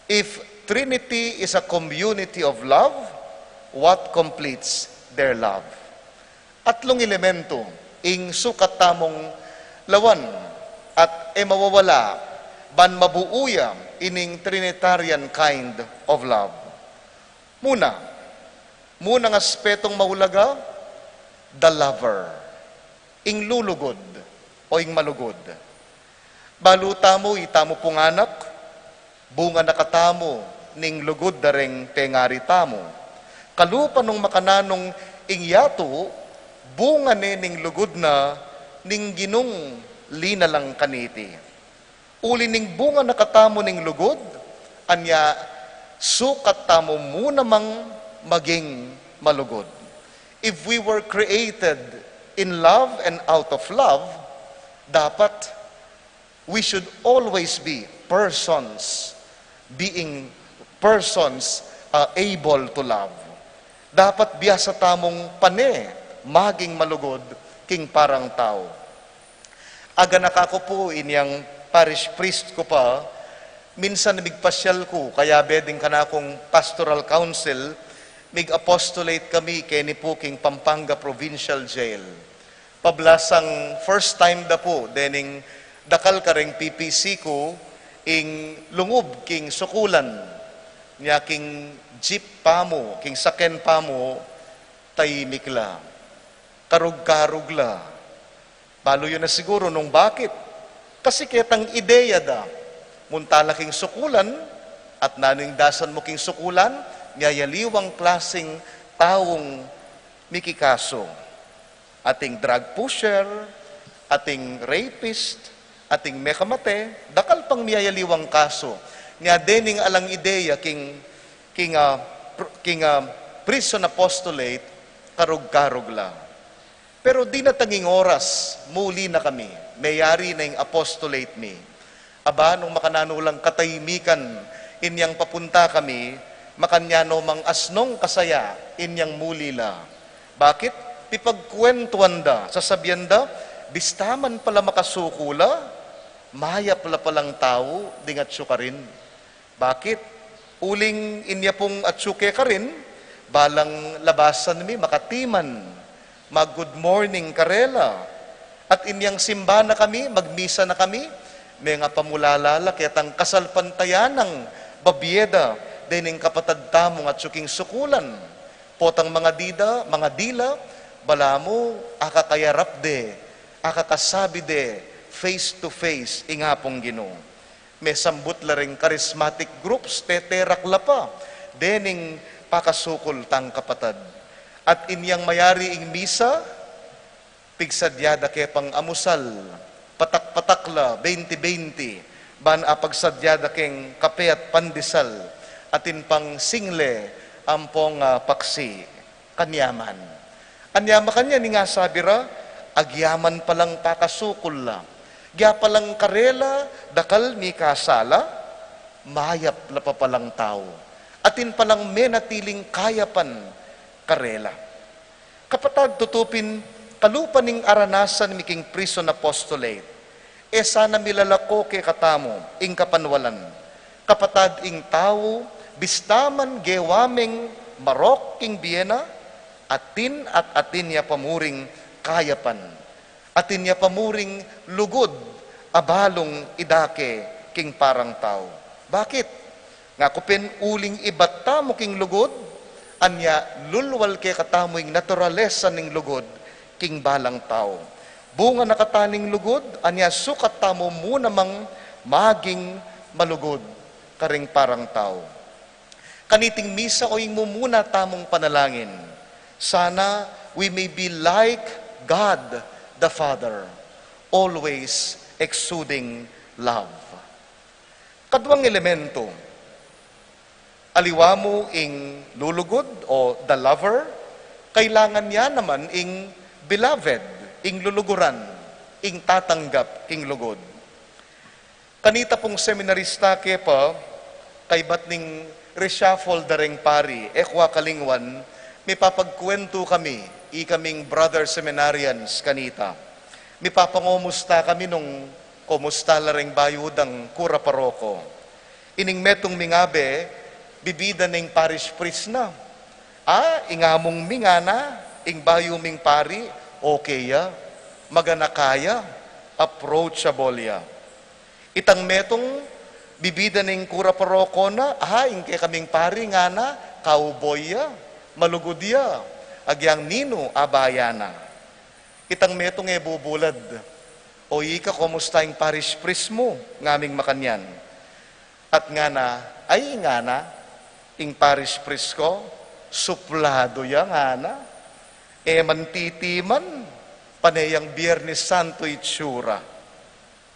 If Trinity is a community of love, what completes their love? Atlung elemento ing sukat tamung lawan at e mawawala ban mabuu ya ining Trinitarian kind of love. Muna, munang aspetong maulaga, the lover, ing lulugud o ing malugud. Balu tamu, itamu pung anak, bunga na katamu ning lugud da reng pengari tamu. Kalupa nung makananung ing yatu, bunga ne ning lugud na ning Ginung linalang kaniti. Uli ning bunga na katamu ning lugud, anya sukat tamu mu namang maging malugud. If we were created in love and out of love, dapat we should always be persons, being persons, uh, able to love. Dapat biasa tamung pane maging malugud king parang tau. Aganaka ku pu inyang parish priest ku pa, minsan migpasyal ku, kayabe ding kanakung pastoral council, mig-apostolate kami keni pu king Pampanga Provincial Jail. Pablasang first time da pu dening dakal kareng P P C ku ing lungub king sukulan. Nya king jeep pamu, king saken pamu, taimik la. Karug-karug la. Balu yu na siguru nung bakit. Kasi ketang ideya da, munta la king sukulan, at nanu ing dasan mu king sukulan, miyayaliwang klasing taung mikikasu. Ating drug pusher, ating rapist, ating mekamate, dakal pang miyayaliwang kasu. Nya dening alang ideya king, king, ah, pr-, king, ah, prison apostolate, karug-karug la. Pero dinatang ing oras, muli na kami. Meyari na ing apostolate mi. Aba, nung makananu lang kataimikan inyang papunta kami, makanyan no mang asnong kasaya inyang muli la. Bakit? Pipagkwentuan da, sasabian da, bista man pala makasuku la, mayap la palang tau ding atsu karin. Bakit? Uling inya pung atsu kekarin, balang labasan mi makatiman, mag-good morning karela. At inyang simba na kami, magmisa na kami, mengapamulala la ketang kasalpantayanang babie da dening kapatad tamung atsu king sukulan. Potang mangadi da, mangadi la, balamu akakayarap de, akakasabi de face to face ing Apung Ginu. Mesambut la ring charismatic groups, teterak la pa dening pakasukul tang kapatad. At inyang mayari ing misa, pigsadya da ke pang amusal, patak-patak la, bainti-bainti, ban apagsadya da keng kape at pandesal, atin pang single ampong, ah, paksi. Kanyaman. Anya makanyan ing asabi ra, agyaman palang pakasukul la. Agya palang karela, dakal mikasala, mayap la pa palang tau. Atin palang menatiling kayapan karela. Kapatad, tutu pin, kalupa ning aranasan mi king prison apostolate, e sana milalako kekatamu ing kapanwalan. Kapatad, ing tau, bista man gewa meng marok king bie na, atin at atin ya pa muring kayapan. Atin ya pa muring lugud a balung idake king parang tau. Bakit? Ngaku pin uling ibat tamu king lugud, anya lulwal kekatamu ing naturalesa ning lugud king balang tau. Bunga na kata ning lugud, anya sukat tamu mu namang maging malugud karing parang tau. Kaniting misa o ing mumuna tamung panalangin, sana we may be like God the Father, always exuding love. Kaduang elemento, aliwa mu ing lulugud o the lover, kailangan ya naman ing beloved, ing luluguran, ing tatanggap king lugud. Kanita pung seminarista ke pa, kaybat ning reshuffle da reng pari, e ku akalingwan, mipapagkuwentu kami, ikaming brother seminarians kanita. Mipapangomusta kami nung komusta la reng bayu dang kura paroko. Ining metung ming abe, bibida ning parish priest na. A, ing amung mi ngana, ing bayu ming pari, okay ya, maganaka ya, approachable ya. Itang metung, bibida ning kura paroko na, a, ing kekaming pari ngana, cowboy ya, malugud ya, agyang ninu, abaya na. Itang metung e bubulad, o ika, kumusta ing parish priest mu? Ngaming makanyan. At ngana, ay ngana, ing parish priest ku, supladu ya ngana, e man titiman, pane yang Biernes Santo itsura.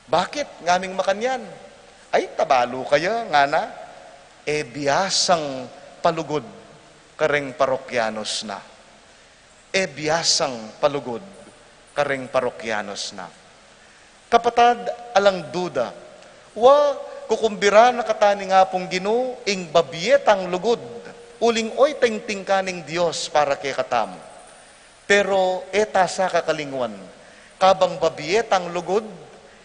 Bakit? Ngaming makanyan. Ay, tabalu kaya, ngana, e biasang palugud kareng parokyanus na. E biasang palugud kareng parokyanus na. Kapatad, alang duda, wa, kukumbira na kata ning Apung Ginu ing babie tang lugud, uling oyteng tingka ning Dios para kekatamu. Pero e ta sa kakalingwan, kabang babie tang lugud,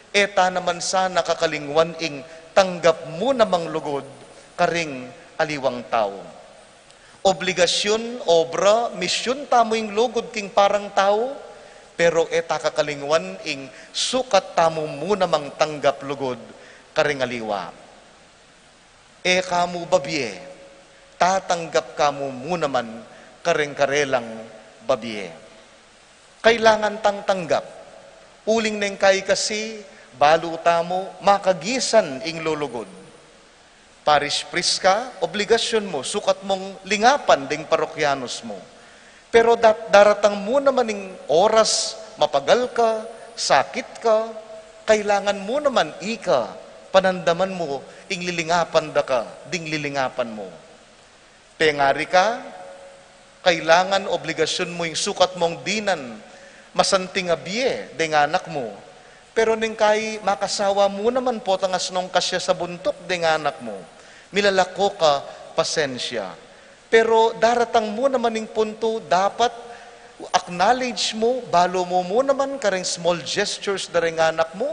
e ta naman sana kakalingwan ing tanggap mu namang lugud karing aliwang tau. Obligasyun, obra, misyun tamu ing lugud king parang tau, pero e ta kakalingwan ing sukat tamu mu namang tanggap lugud karing aliwa. E kamu babie, tatanggap kamu mu naman karing karelang babie. Kailangan tang tanggap, uling neng kai kasi, balu tamu, makagisan ing lulugud. Parish priest ka, obligasyun mu, sukat mung lingapan ding parokyanus mu. Pero dat-, daratang mu naman ing oras, mapagal ka, sakit ka, kailangan mu naman ika, panandaman mu, ing lilingapan da ka, ding lilingapan mu. Pengari ka, kailangan obligasyun mu ing sukat mung dinan masanting a bie deng anak mu. Pero neng kai makasawa mu naman potang asnong kasya sa buntuk deng anak mu. Milalako ka pasensya. Pero daratang mu naman ing puntu, dapat acknowledge mu, balu mu mu naman kareng small gestures da reng anak mu,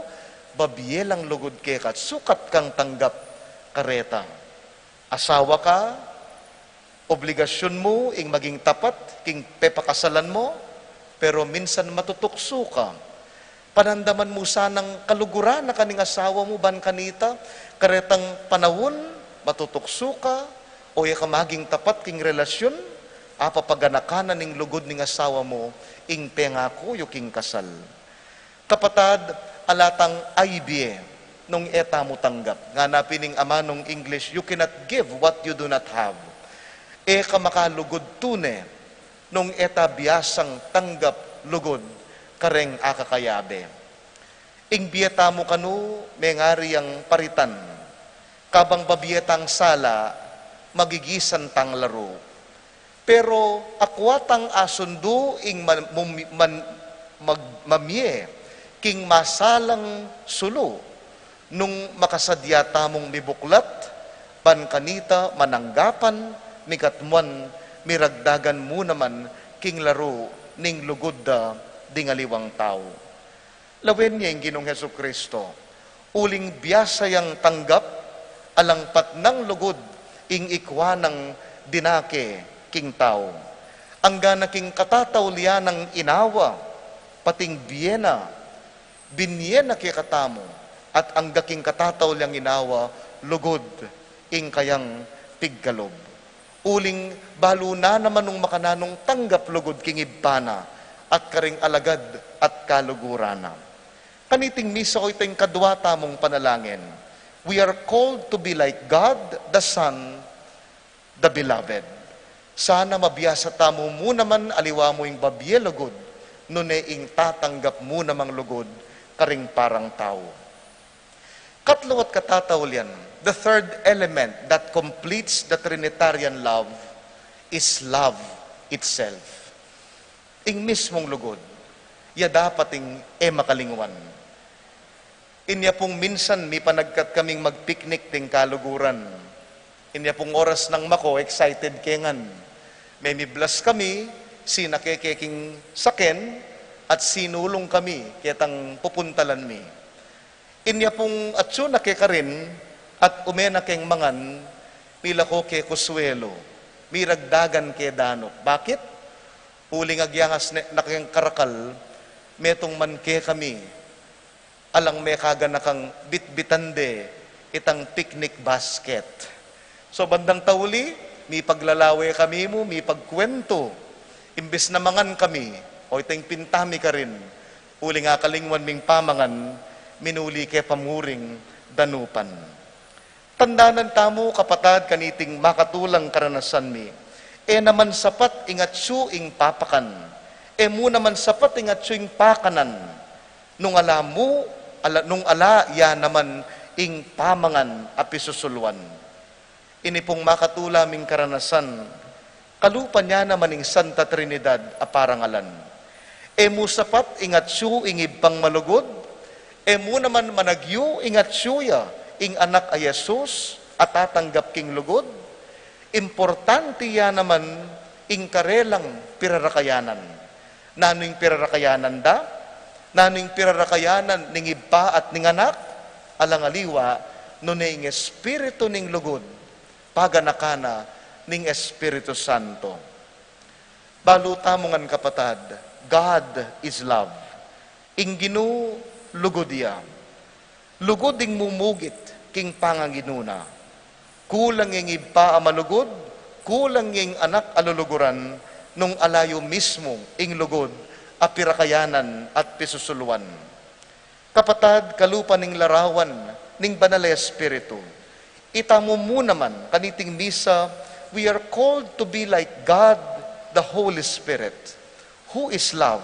babie lang lugud keka at sukat kang tanggap kareta. Asawa ka, obligasyun mu ing maging tapat king pepakasalan mu, pero minsan matutuksu ka. Panandaman mu sanang kaluguran na kaning asawa mu ban kanita, karetang panaun, matutuksu ka, o ya ka maging tapat king relasyun, apapaganaka na ning lugud ning asawa mu, ing pengaku yu king kasal. Kapatad, ala tang aibie nung e tamu tanggap. Ngana pin ning amanung English, "You cannot give what you do not have." E ka makalugud tune nung e ta biasang tanggap lugud kareng akakayabe. Ing bie tamu kanu, mengari yang paritan. Kabang babie tang sala, magigisan tang laru. Pero akua tang asundu ing man-, mum-, man-, mag-, mamie king masalang sulu, nung makasadya tamung mibuklat, ban kanita mananggapan, mikatmuan, miragdagan mu naman king laru ning lugud da ding aliwang tau. Lawen ya ing Ginung Jesucristo, uling biasa yang tanggap, alang patnang lugud ing ikua nang dinake king tau. Angga na king katataulian nang inawa, pating bie na, binie na kekatamu, at angga king katataulian nang inawa, lugud ing kayang pigkalub. Uling balu na naman nung makananung tanggap lugud king ibpa na, at karing alagad at kaluguran na. Kaniting misa o iteng kadua tamung panalangin. We are called to be like God, the Son, the Beloved. Sana mabiasa tamu mu naman aliwa mu ing babie lugud, nune ing tatanggap mu namang lugud, karing parang tau. Katlu at katataulian, the third element that completes the Trinitarian love is love itself. Ing mismung lugud, ya dapat ing e makalingwan. Inya pung minsan, mipanagkat kaming magpiknik ding kaluguran. Inya pung oras nang mako, excited ke ngan. Memiblas kami, sinake ke king saken, at sinulung kami ketang pupuntalan mi. Inya pung atsu na ke karin, At ume na keng mangan, milako ke ku suelu, miragdagan ke danup. Bakit? Uling agyangas ne na keng karakal, metung man kekami, alang mekaganakang bitbitan de itang picnic basket. So, bandang tauli, mipaglalawe kami mu, mipagkuwentu, imbis na mangan kami, o iteng pinta mi karin, uling akalingwan ming pamangan, minuli ke pa muring danupan. Tandanan tamu, kapatad, kaniting makatulang karanasan mi. E naman sapat ing atsu ing papakan. E mu naman sapat ing atsu ing pakanan. Nung ala mu, ala, nung ala ya naman ing pamangan a pisusuluan. Ini pung makatula ming karanasan, kalupa na naman ing Santa Trinidad a parangalan. E mu sapat ing atsu ing Ibpang malugud, e mu naman managyu ing atsu ya ing Anak a Jesus a tatanggap king lugud, importante ya naman ing karelang pirarakayanan. Nanu ing pirarakayanan da? Nanu ing pirarakayanan ning Ibpa at ning Anak? Alang aliwa, nune ing Espiritu ning lugud, paganakan na ning Espiritu Santo. Balu tamu ngan, kapatad, God is love. Ing Ginu lugud ya. Lugud ing mumugit king panganginu na. Kulang ing Ibpa a malugud, kulang ing Anak a luluguran, nung ala yu mismu ing lugud a pirakayanan at pisusuluan. Kapatad, kalupa ning larawan ning Banal a Espiritu, itamu mu naman kaniting misa, we are called to be like God, the Holy Spirit, who is love.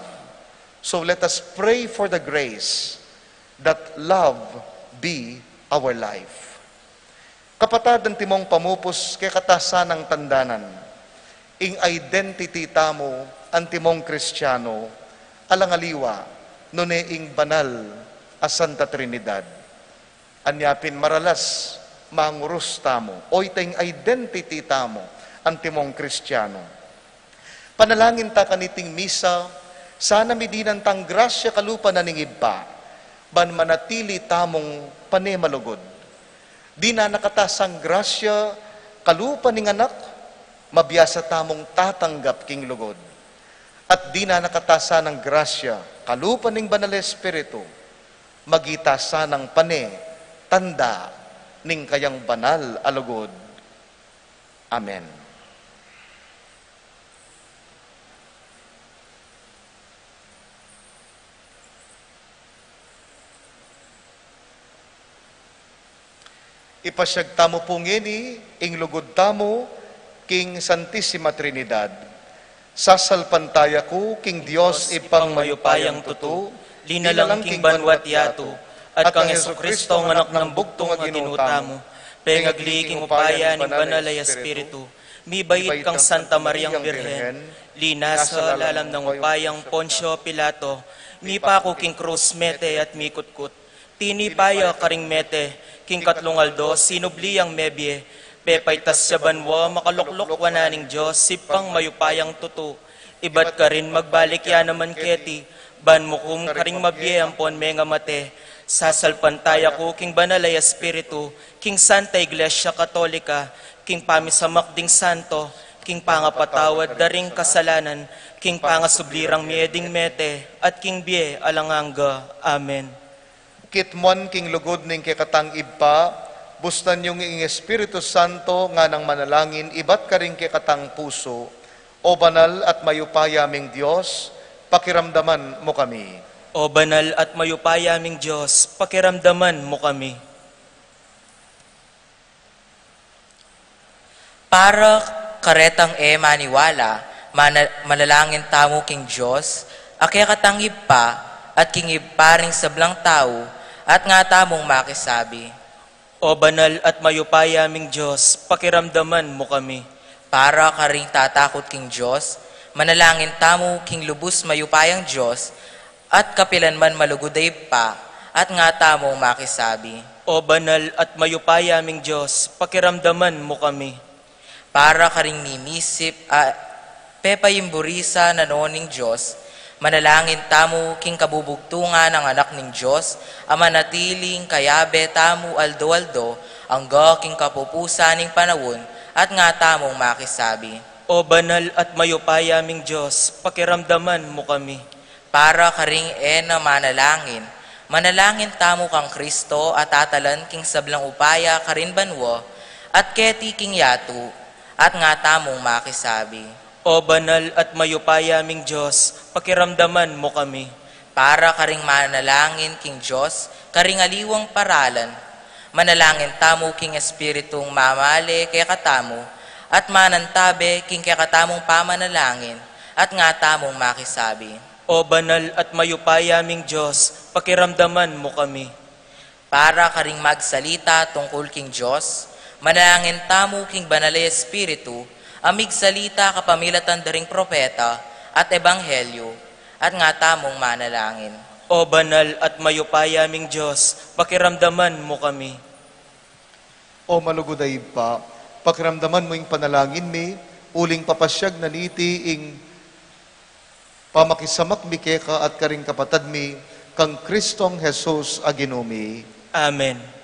So let us pray for the grace that love be our life. Kapatad, antimong pamupus, kekatamu sanang tandanan ing identity tamu antimong Kristiano, alang aliwa, nune ing banal a Santa Trinidad. Anya pin maralas mangurus tamu, o ita ing identity tamu antimong Kristiano. Panalangin ta kaniting misa, sana midinan tang grasya kalupa na ning Ibpa, ban manatili tamung pane malugud. Dinan na kata sang grasya kalupa ning Anak, mabiasa tamung tatanggap king lugud. At dinan na kata sanang grasya kalupa ning Banal a Espiritu, magita sanang pane tanda ning kayang banal a lugud. Amen. Ipasyag tamu pu ngeni ing lugud tamu king Santisima Trinidad. Sasalpantaya ku king Dios Ibpang mayupayang tutu, linalang king banwa't yatu, at kang Jesucristo, anak nang bugtung a Ginu tamu, pengagli king upaya ning Banal a Espiritu, mibait kang Santa Mariang Birhen, linasa lalam nang upayang Poncio Pilato, mipaku king krus, mete at mikutkut. Tinipa ya karing mete, king katlung aldo sinubli yang mebie, pepaitas ya banua, makalukluk wanan ning Dios Ibpang mayupayang tutu. Ibat karin magbalik ya naman keti, ban mukum karing mabie ampon mengamate. Sasalpantaya ku king Banal a Espiritu, king Santa Iglesia Katolika, king pamisamak ding santo, king pangapatawad da ring kasalanan, king pangasubli rang mie ding mete, at king bie alang angga. Amen. Kitmuan king lugud ning kekatang Ibpa, bustan yung ing Espiritu Santo nganang manalangin ibat karing kekatang pusu. O banal at mayupaya ming Dios, pakiramdaman mu kami. O banal at mayupaya ming Dios, pakiramdaman mu kami. Para karetang e maniwala, mana-, manalangin tamu king Dios a kekatang Ibpa, at king Ibpa ring sablang tau, at nga tamung makisabi: O banal at mayupaya ming Dios, pakiramdaman mu kami. Para karing tatakut king Dios, manalangin tamu king lubus mayupayang Dios, at kapilan man malugud a Ibpa, at nga tamung makisabi: O banal at mayupaya ming Dios, pakiramdaman mu kami. Para karing mimisip a pepayimburisa na no ning Dios, manalangin tamu king kabubugtungan nang Anak ning Dios, a manatiling kayabe tamu aldo-aldo, Angga king kapupusan ning panaun, at nga tamung makisabi, O banal at mayupaya ming Dios, pakiramdaman mu kami. Para karing e na manalangin, manalangin tamu kang Kristo a tatalan king sablang upaya karin banua, at keti king yatu, at nga tamung makisabi, O banal at mayupaya ming Dios, pakiramdaman mu kami. Para karing manalangin king Dios, karing aliwang paralan, manalangin tamu king Espiritung mamale kekatamu, at manantabe king kekatamung pamanalangin, at nga tamung makisabi, O banal at mayupaya ming Dios, pakiramdaman mu kami. Para karing magsalita tungkul king Dios, manalangin tamu king Banal a Espiritu, a migsalita kapamilatan da ring propeta at ebanghelyo, at nga tamung manalangin. O banal at mayupaya ming Dios, pakiramdaman mu kami. O malugud a Ibpa, pakiramdaman mu ing panalangin mi, uling papasyag na niti ing pamakisamak mi keka at karing kapatad mi, kang Kristong Jesus a Ginu mi. Amen.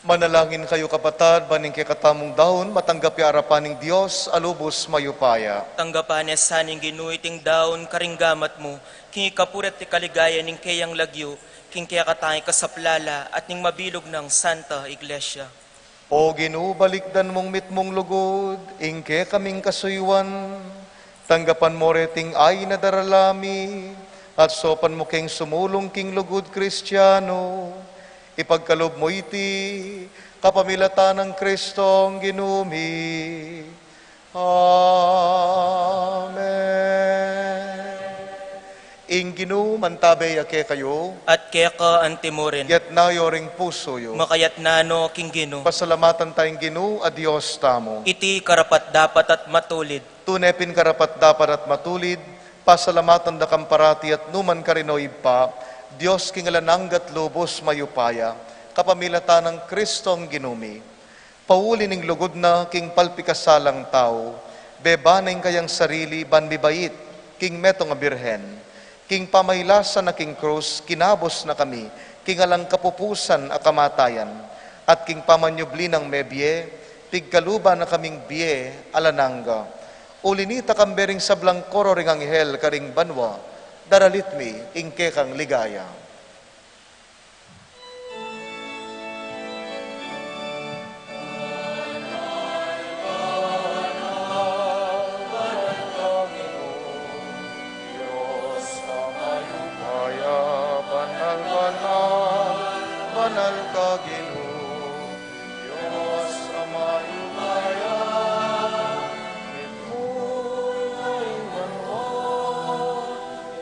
Manalangin kayu, kapatad, ban ing kekatamung daun matanggap ya arapan ning Dios a lubus mayupaya. Tanggapan na sa ning Ginu iting daun karing gamat mu, king ikapuri at ikaligaya ning keyang lagyu, king kekatang ikasaplala at ning mabilug nang Santa Iglesia. O Ginu, balikdan mung mitmung lugud ing kekaming kasuyuan, Tanggapan mu reting ain a darala mi, at saupan mu keng sumulung king lugud Kristiano. Ipagkalub mu iti kapamilatan nang Kristong Ginu mi. Amen. Ing Ginu mantabe ya kekayu. At keka antimurin. Yatna yu ring pusu yu. Makayatna no king Ginu. Pasalamatan taya ing Ginu a Dios tamu. Iti karapat-dapat at matulid. Tune pin karapat-dapat at matulid, pasalamatan da kang parati at numan karin, O Ibpa, Dios king alang angga at lubus mayupaya, kapamilatan nang Kristong Ginu mi. Pauli ning lugud na king palpikasalang tau, beba na ing kayang sarili ban mibait king metung a birhen. King pamailasan na king krus, kinabus na kami king alang kapupusan a kamatayan, at king pamanyubli nang mebie, pigkaluban na kaming bie alang angga. Uli nita, kambe ring sablang koro ring anghel karing banua, daralit mi ing kekang ligaya. Banal, banal, banal ka, Ginu. Dios a mayupaya, mitmuyay ing banua,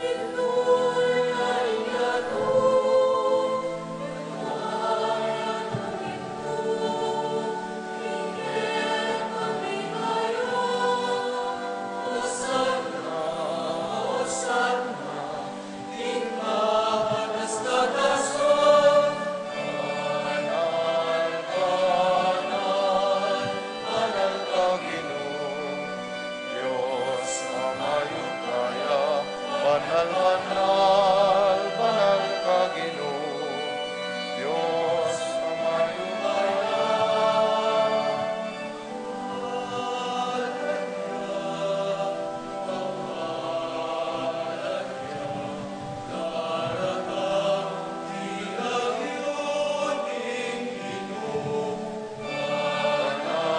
mitmuyay ing yatu, mitmuyay ing yatu. Hosanna, Hosanna. Banal, banal, banal ka, Ginu. Dios a mayupaya.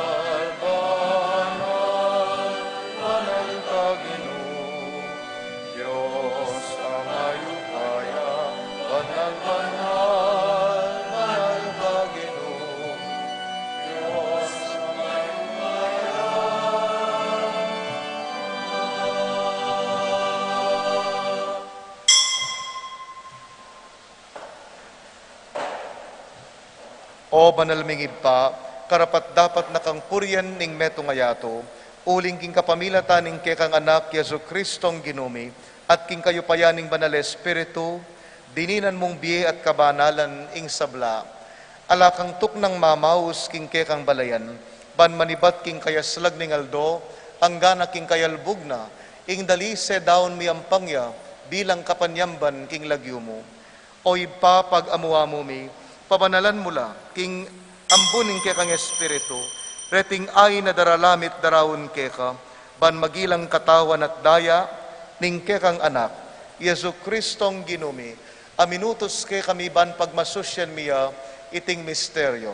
Banal, banal, banal ka, Ginu. Dios a mayupaya. Banal, banal, banal ka, Ginu. Dios a mayupaya. O banal ming Ibpa, karapat-dapat na kang purian ning metung a yatu, uling king kapamilatan ning kekang Anak, Jesu-Cristong Ginu mi, at king kayupayan ning Banal a Espiritu, dininan mung bie at kabanalan ing sabla. Ala kang tuknang mamaus king kekang balayan, ban manibat king kayaslag ning aldo, anggana king kayalbug na, ing dali sedaun miyampang ya, bilang kapanyamban king lagyu mu. O Ibpa, pag-amu-amu mi, pabanalan mu la, king ambun ning kekang Espiritu, reting ain a darala mi't daraun keka, ban magilang katawan at daya ning kekang Anak, Jesu-Cristong Ginu mi, a minutus kekami ban pagmasusyan mi ya iting misteryo.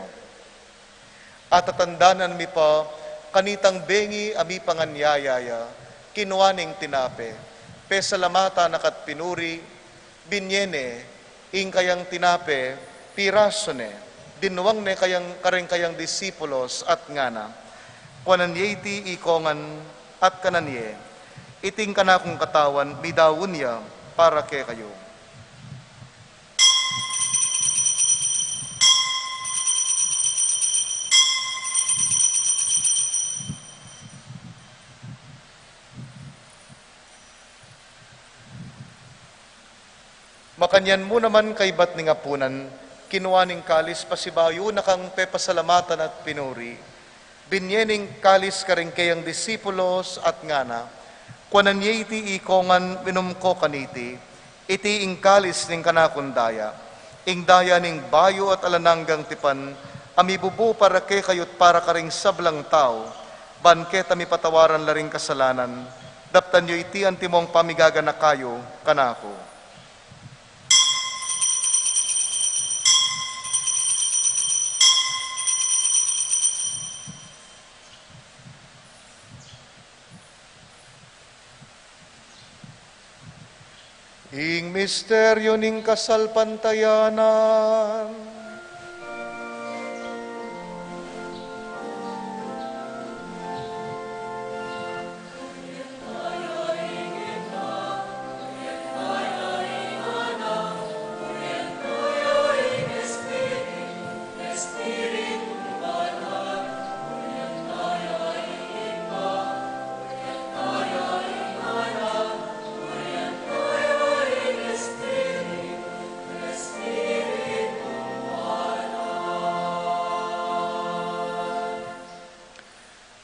At tatandanan mi pa, kanitang bengi a mipanganyaya ya, kinua ne ing tinape, pesalamatan na ka't pinuri, binye ne, ing kayang tinape, pirasu ne, dinwang ne kayang, karing kayang disipulos at ngana, kuanan ye iti ikongan at kanan ye, iti ing kanakung katawan midaun ya para kekayu. Makanyan mu naman kaybat ning apunan, kinua ne ing kalis pasibayu na kang pepasalamatan at pinuri, binye ne ing kalis karing kayang disipulos at ngana, kuanan ye iti ikongan, minum ko kaniti, iti ing kalis ning kanakung daya, ing daya ning bayu at alang anggang tipan, a mibubu para kekayu at para karing sablang tau, ban keta mipatawaran la ring kasalanan, daptan yu iti antimong pamigaganaka yu kanaku. Ing misteryu ning kasalpantayanan.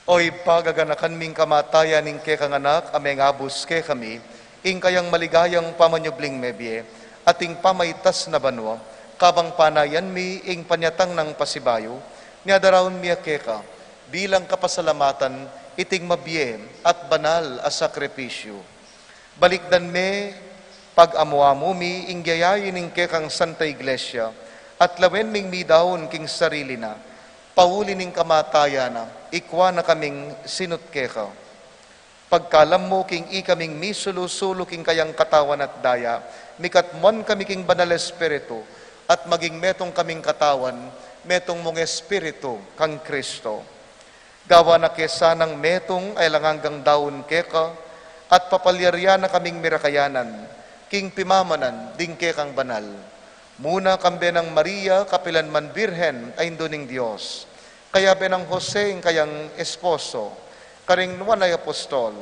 O Ibpa, gaganakan mi ing kamatayan ning kekang Anak, a mengabus kekami, ing kayang maligayang pamanyubling mebie, at ing pamaitas na banua, kabang panayan mi ing panyatang nang pasibayu, nyadaraun mi ya keka, bilang kapasalamatan, iting mabie at banal a sakripisyu. Balikdan me, pag-amu-amu mi ing gayayi ning kekang Santa Iglesia, at lawen ming midaun king sarili na, pauli ning kamatayan na, ikwa na kaming sinut keka. Pagkalam mu king ikaming misulu-sulu king kayang katawan at daya, mikatmuan kami king Banal Espiritu, at maging metung kaming katawan, metung mung Espiritu kang Kristo. Gawa na ke sanang metung a alang anggang daun keka, at papalyarian na kaming mirakayanan, king pimamanan ding kekang banal. Muna kambe nang Maria, kapilan man Birhen, a Indu ning Dios. Kayabe nang Jose, ing kayang esposo, karing nuan a apostol,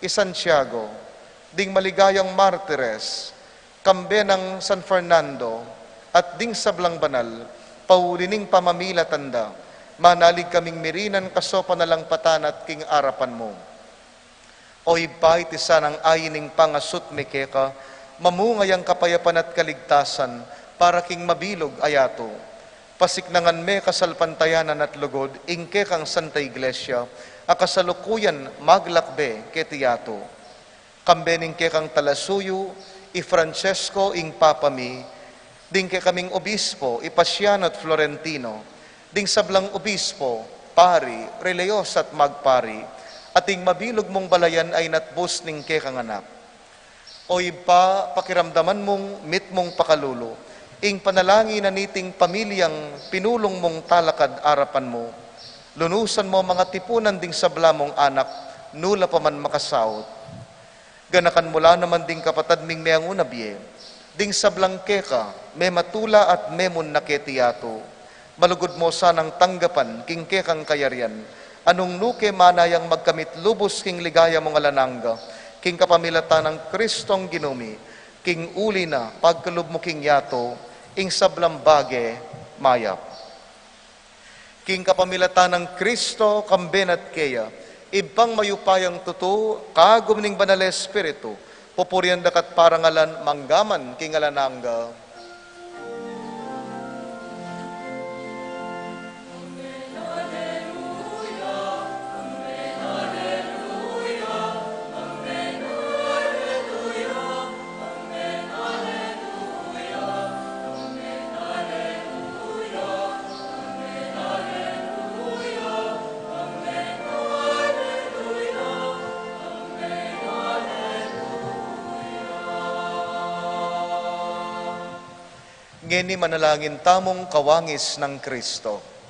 i Santiago, ding maligayang martires, kambe nang San Fernando, at ding sablang banal, pauli ning pamamilatan da, manalig kaming mirinan kasopan alang patanat king arapan mu. O Ibpa, iti sanang ain ning pangasut mi keka, mamunga yang kapayapan at kaligtasan, para king mabilug a yatu. Pasiknangan me kasalpantayanan at lugud, ing kekang Santa Iglesia, a kasalukuyan maglakbe keti yatu. Kambe ning kekang talasuyu, i Francesco, ing Papa mi, ding kekaming obispo, i Pasiano at Florentino, ding sablang obispo, pari, reliyosa at magpari, at ing mabilug mung balayan a inatbus ning kekang Anak. O Ibpa, pakiramdaman mung mitmung pakalulu, ing panalangin na niting pamilyang pinulung mung talakad arapan mu. Lunusan mu mangatipunan ding sabla mung anak, nu la pa man makasaut. Ganakan mu la naman ding kapatad ming meangu na bie, ding sablang keka, mematula at memun na keti yatu. Malugud mu sanang tanggapan king kekang kayarian, a nung nu ke manayang magkamit lubus king ligaya mung alang angga, king kapamilatan nang Kristong Ginu mi, king uli na pagkalub mu king yatu, ing sablang bage mayap. King kapamilatan nang Kristo, kambe na at keya, Ibpang mayupayang tutu, kagum ning Banal Espiritu, pupurian da ka at parangalan, mangga man king alang angga. Ngeni manalangin tamung kawangis nang Kristo.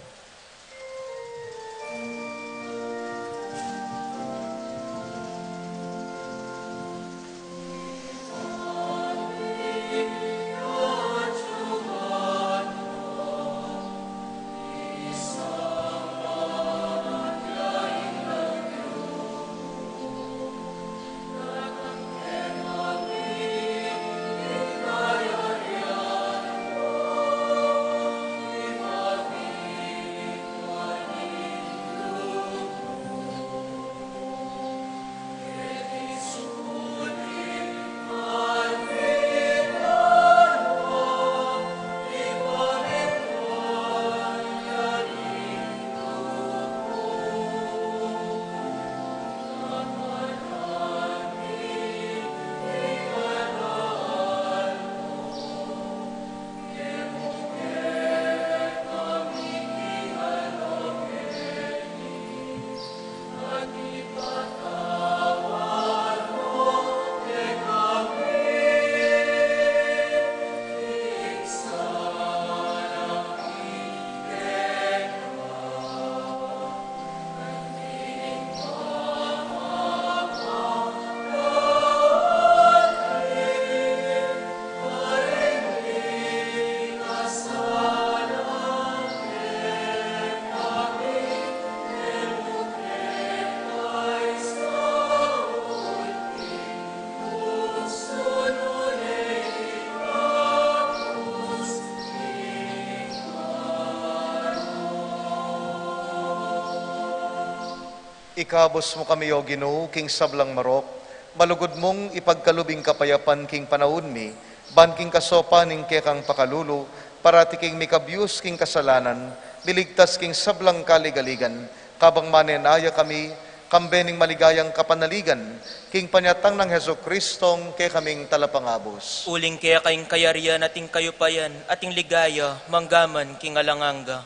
Ikabus mu kami, O Ginu, king sablang marok, malugud mung ipagkalub ing kapayapan king panaun mi, ban king kasaupan ning kekang pakalulu, parati kaming mikabyus king kasalanan, miligtas king sablang kaligaligan, kabang manenaya kami, kambe ning maligayang kapanaligan, king panyatang nang Jesucristong kekaming Talapangabus. Uling keka ing kayarian at ing kayupayan at ing ligaya, mangga man king alang angga.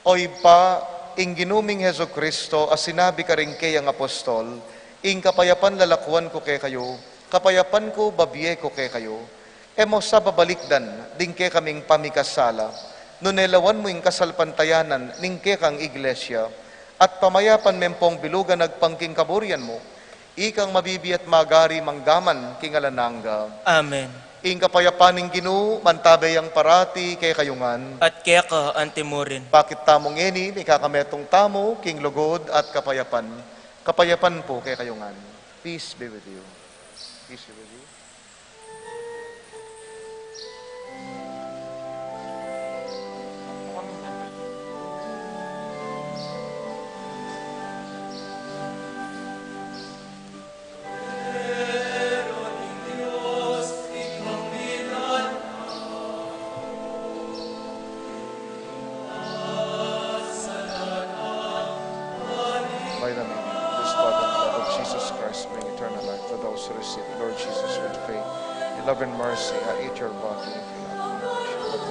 O Ibpa, ing Ginu ming Jesucristo, a sinabi karing keyang apostol, ing kapayapan lalakuan ku kekayu, kapayapan ku babie ku kekayu. E mu sa babalikdan ding kekaming pamikasala, nune lawan mu ing kasalpantayanan ning kekang iglesia, at pamayapan me pung bilugan agpang king kaburian mu, ikang mabibie at magari mangga man king alang angga. Amen. Ing kapayapan ning Ginu, mantabe yang parati kekayu ngan. At keka antimurin. Pakit tamu ngeni, mikakametung tamu king lugud at kapayapan. Kapayapan pu kekayu ngan. Peace be with you. Peace be with you. By the name, this body and blood of Jesus Christ bring eternal life to those who receive. Lord Jesus, with faith, in love and mercy, I eat your body and drink your blood.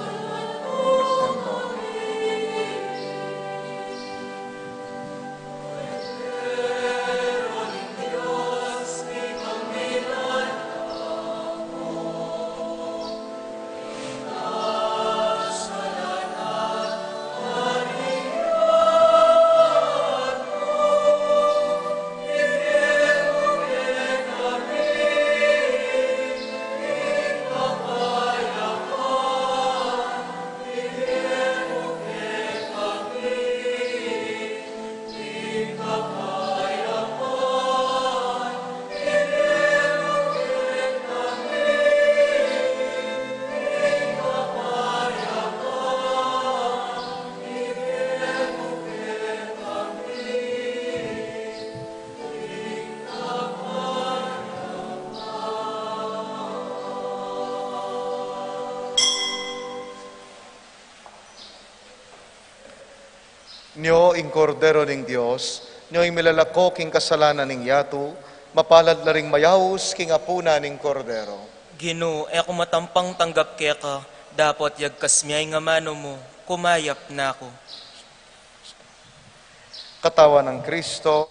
Nyo ing Kordero ning Dios, nyo ing milalako king kasalanan ning yatu, mapalad la ring mayaus king apunan ning Kordero. Ginu, e ku matampang tanggap keka, dapot yagkas mu ing amanu mu, kumayap na ku. Katawan nang Kristo.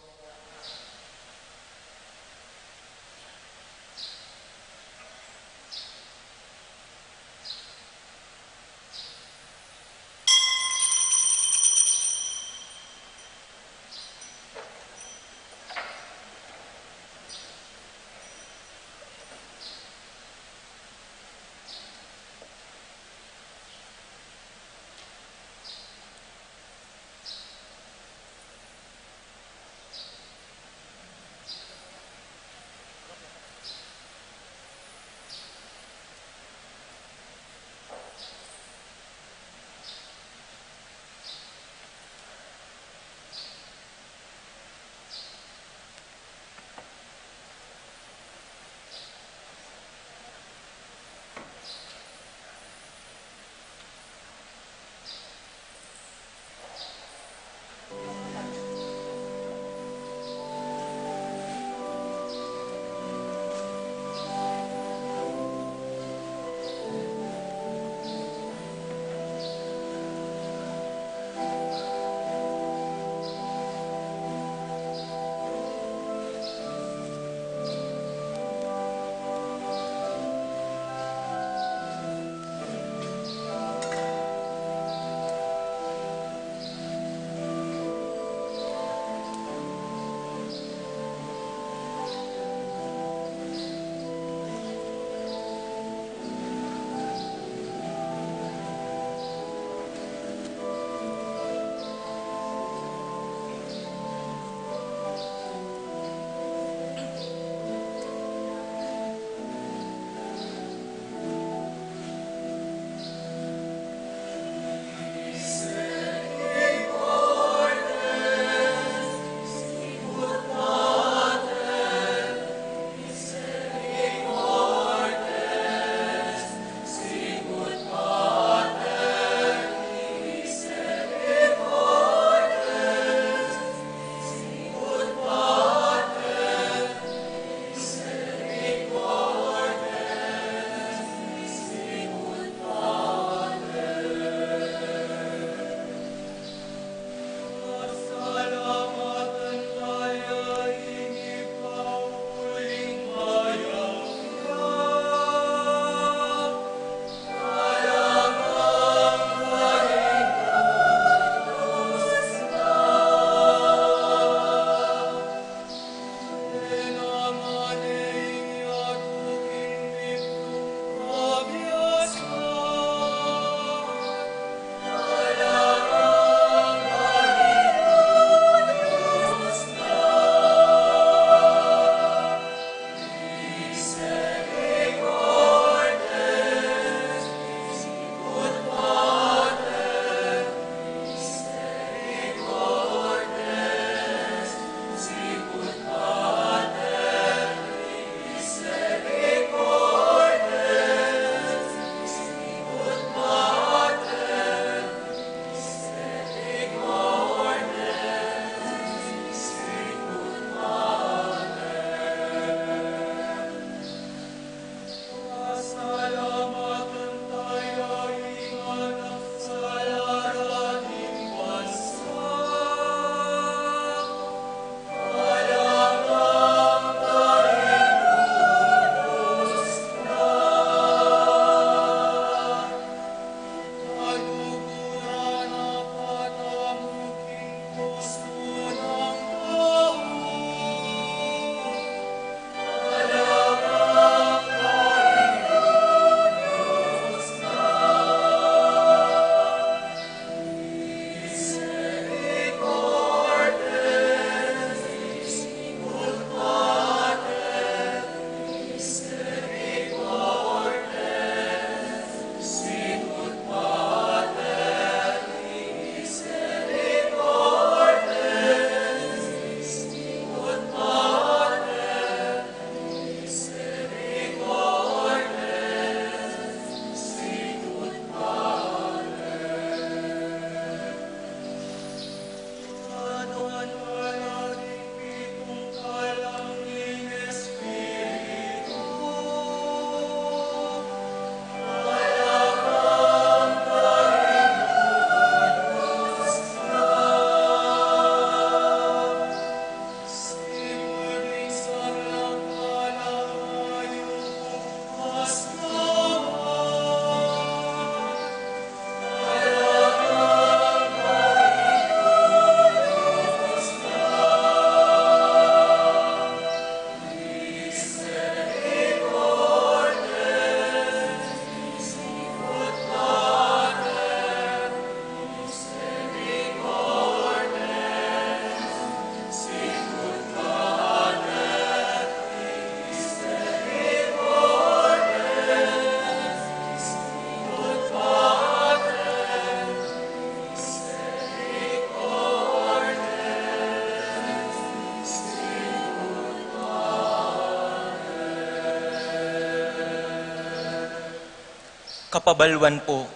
Kapabaluan pu,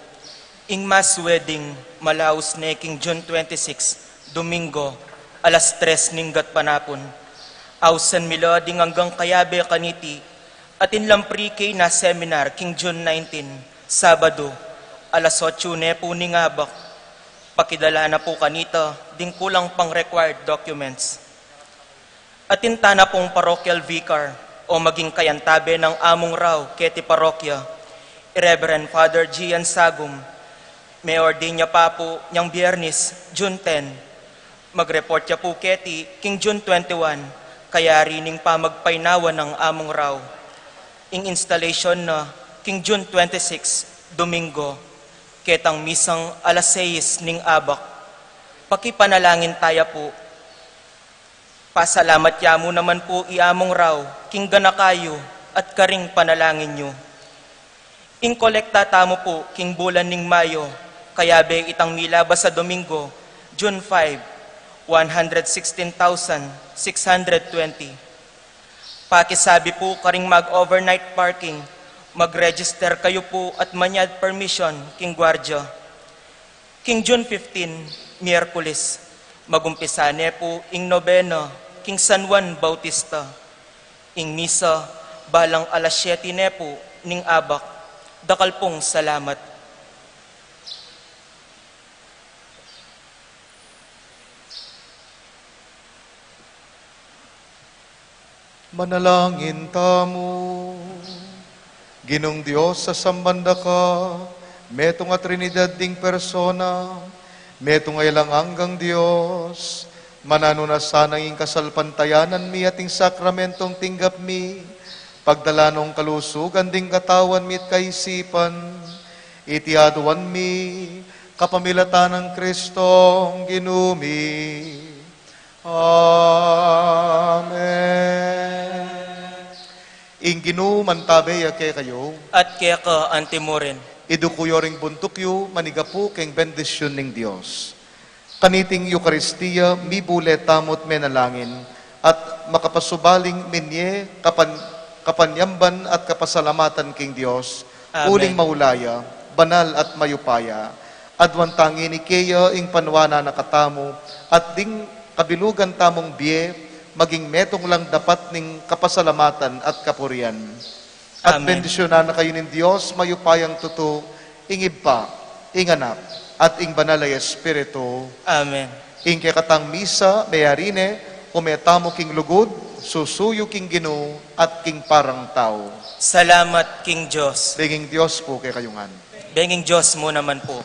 ing Mass wedding malaus ne king June twenty-six, Domingo, alas tres ning gatpanapun. Ausan mi la ding anggang kayabe kaniti, atin lang pre-K na seminar king June nineteen, Sabado, alas otsu ne pu ning abak. Pakidala na pu kanita ding kulang pang required documents. Atin tana pung parochial vicar o maging kayantabe nang Among Rau keti parokya, i Reverend Father Gian Sagum. Me-ordain ya pa pu nyang Biyernes, June ten. Mag-report ya pu keti king June twenty-one, kayari ning pamagpainawa nang Among Rau. Ing installation na king June twenty-six, Domingo, ketang misang alas sais ning abak. Pakipanalangin taya pu. Pasalamat ya mu naman pu i Among Rau king ganaka yu at karing panalangin yu. Ing kolekta tamu pu king bulan ning Mayo, kayabe itang milabas a Domingo, June five, one hundred sixteen thousand six hundred twenty. Pakisabi pu karing mag-overnight parking, mag-register kayu pu at manyad permission king guardia. King June fifteen, Miyerkules, magumpisa ne pu ing nobena king San Juan Bautista. Ing misa, balang alas siyete ne pu ning abak. Dakal pung salamat. Manalangin tamu. Ginung Dios, sasamban da ka, metung a Trinidad ding persona, metung a alang anggang Dios, mananu na sana ing kasalpantayanan mi at ing sakramentong tinggap mi, pagdala nong kalusugan ding katawan mi at kaisipan, iti aduan mi, kapamilatan nang Kristong Ginu mi. Amen. Ing Ginu mantabe ya kekayu. At keka antimurin. Iduku yu ring buntuk yu, manigapu king bendisyun ning Dios. Kaniting Eukaristia, mibule tamu't menalangin, at makapasubaling minye kapan-, kapanyamban at kapasalamatan king Dios, Amen. Uling maulaya, banal at mayupaya. Aduan tang ini keya ing panuanan na katamu, at ding kabilugan tamung bie, maging metung lang dapat ning kapasalamatan at kapurian. At Amen. Bendisyunan na kayu ning Dios, mayupayang tutu, ing Ibpa, ing Anak, at ing Banal a Espiritu. Amen. Ing kekatang misa, meyari ne, ume tamu king lugud, susuyu king Ginu, at king parang tau. Salamat king Dios. Benging Dios pu kekayu ngan. Benging Dios mu naman pu.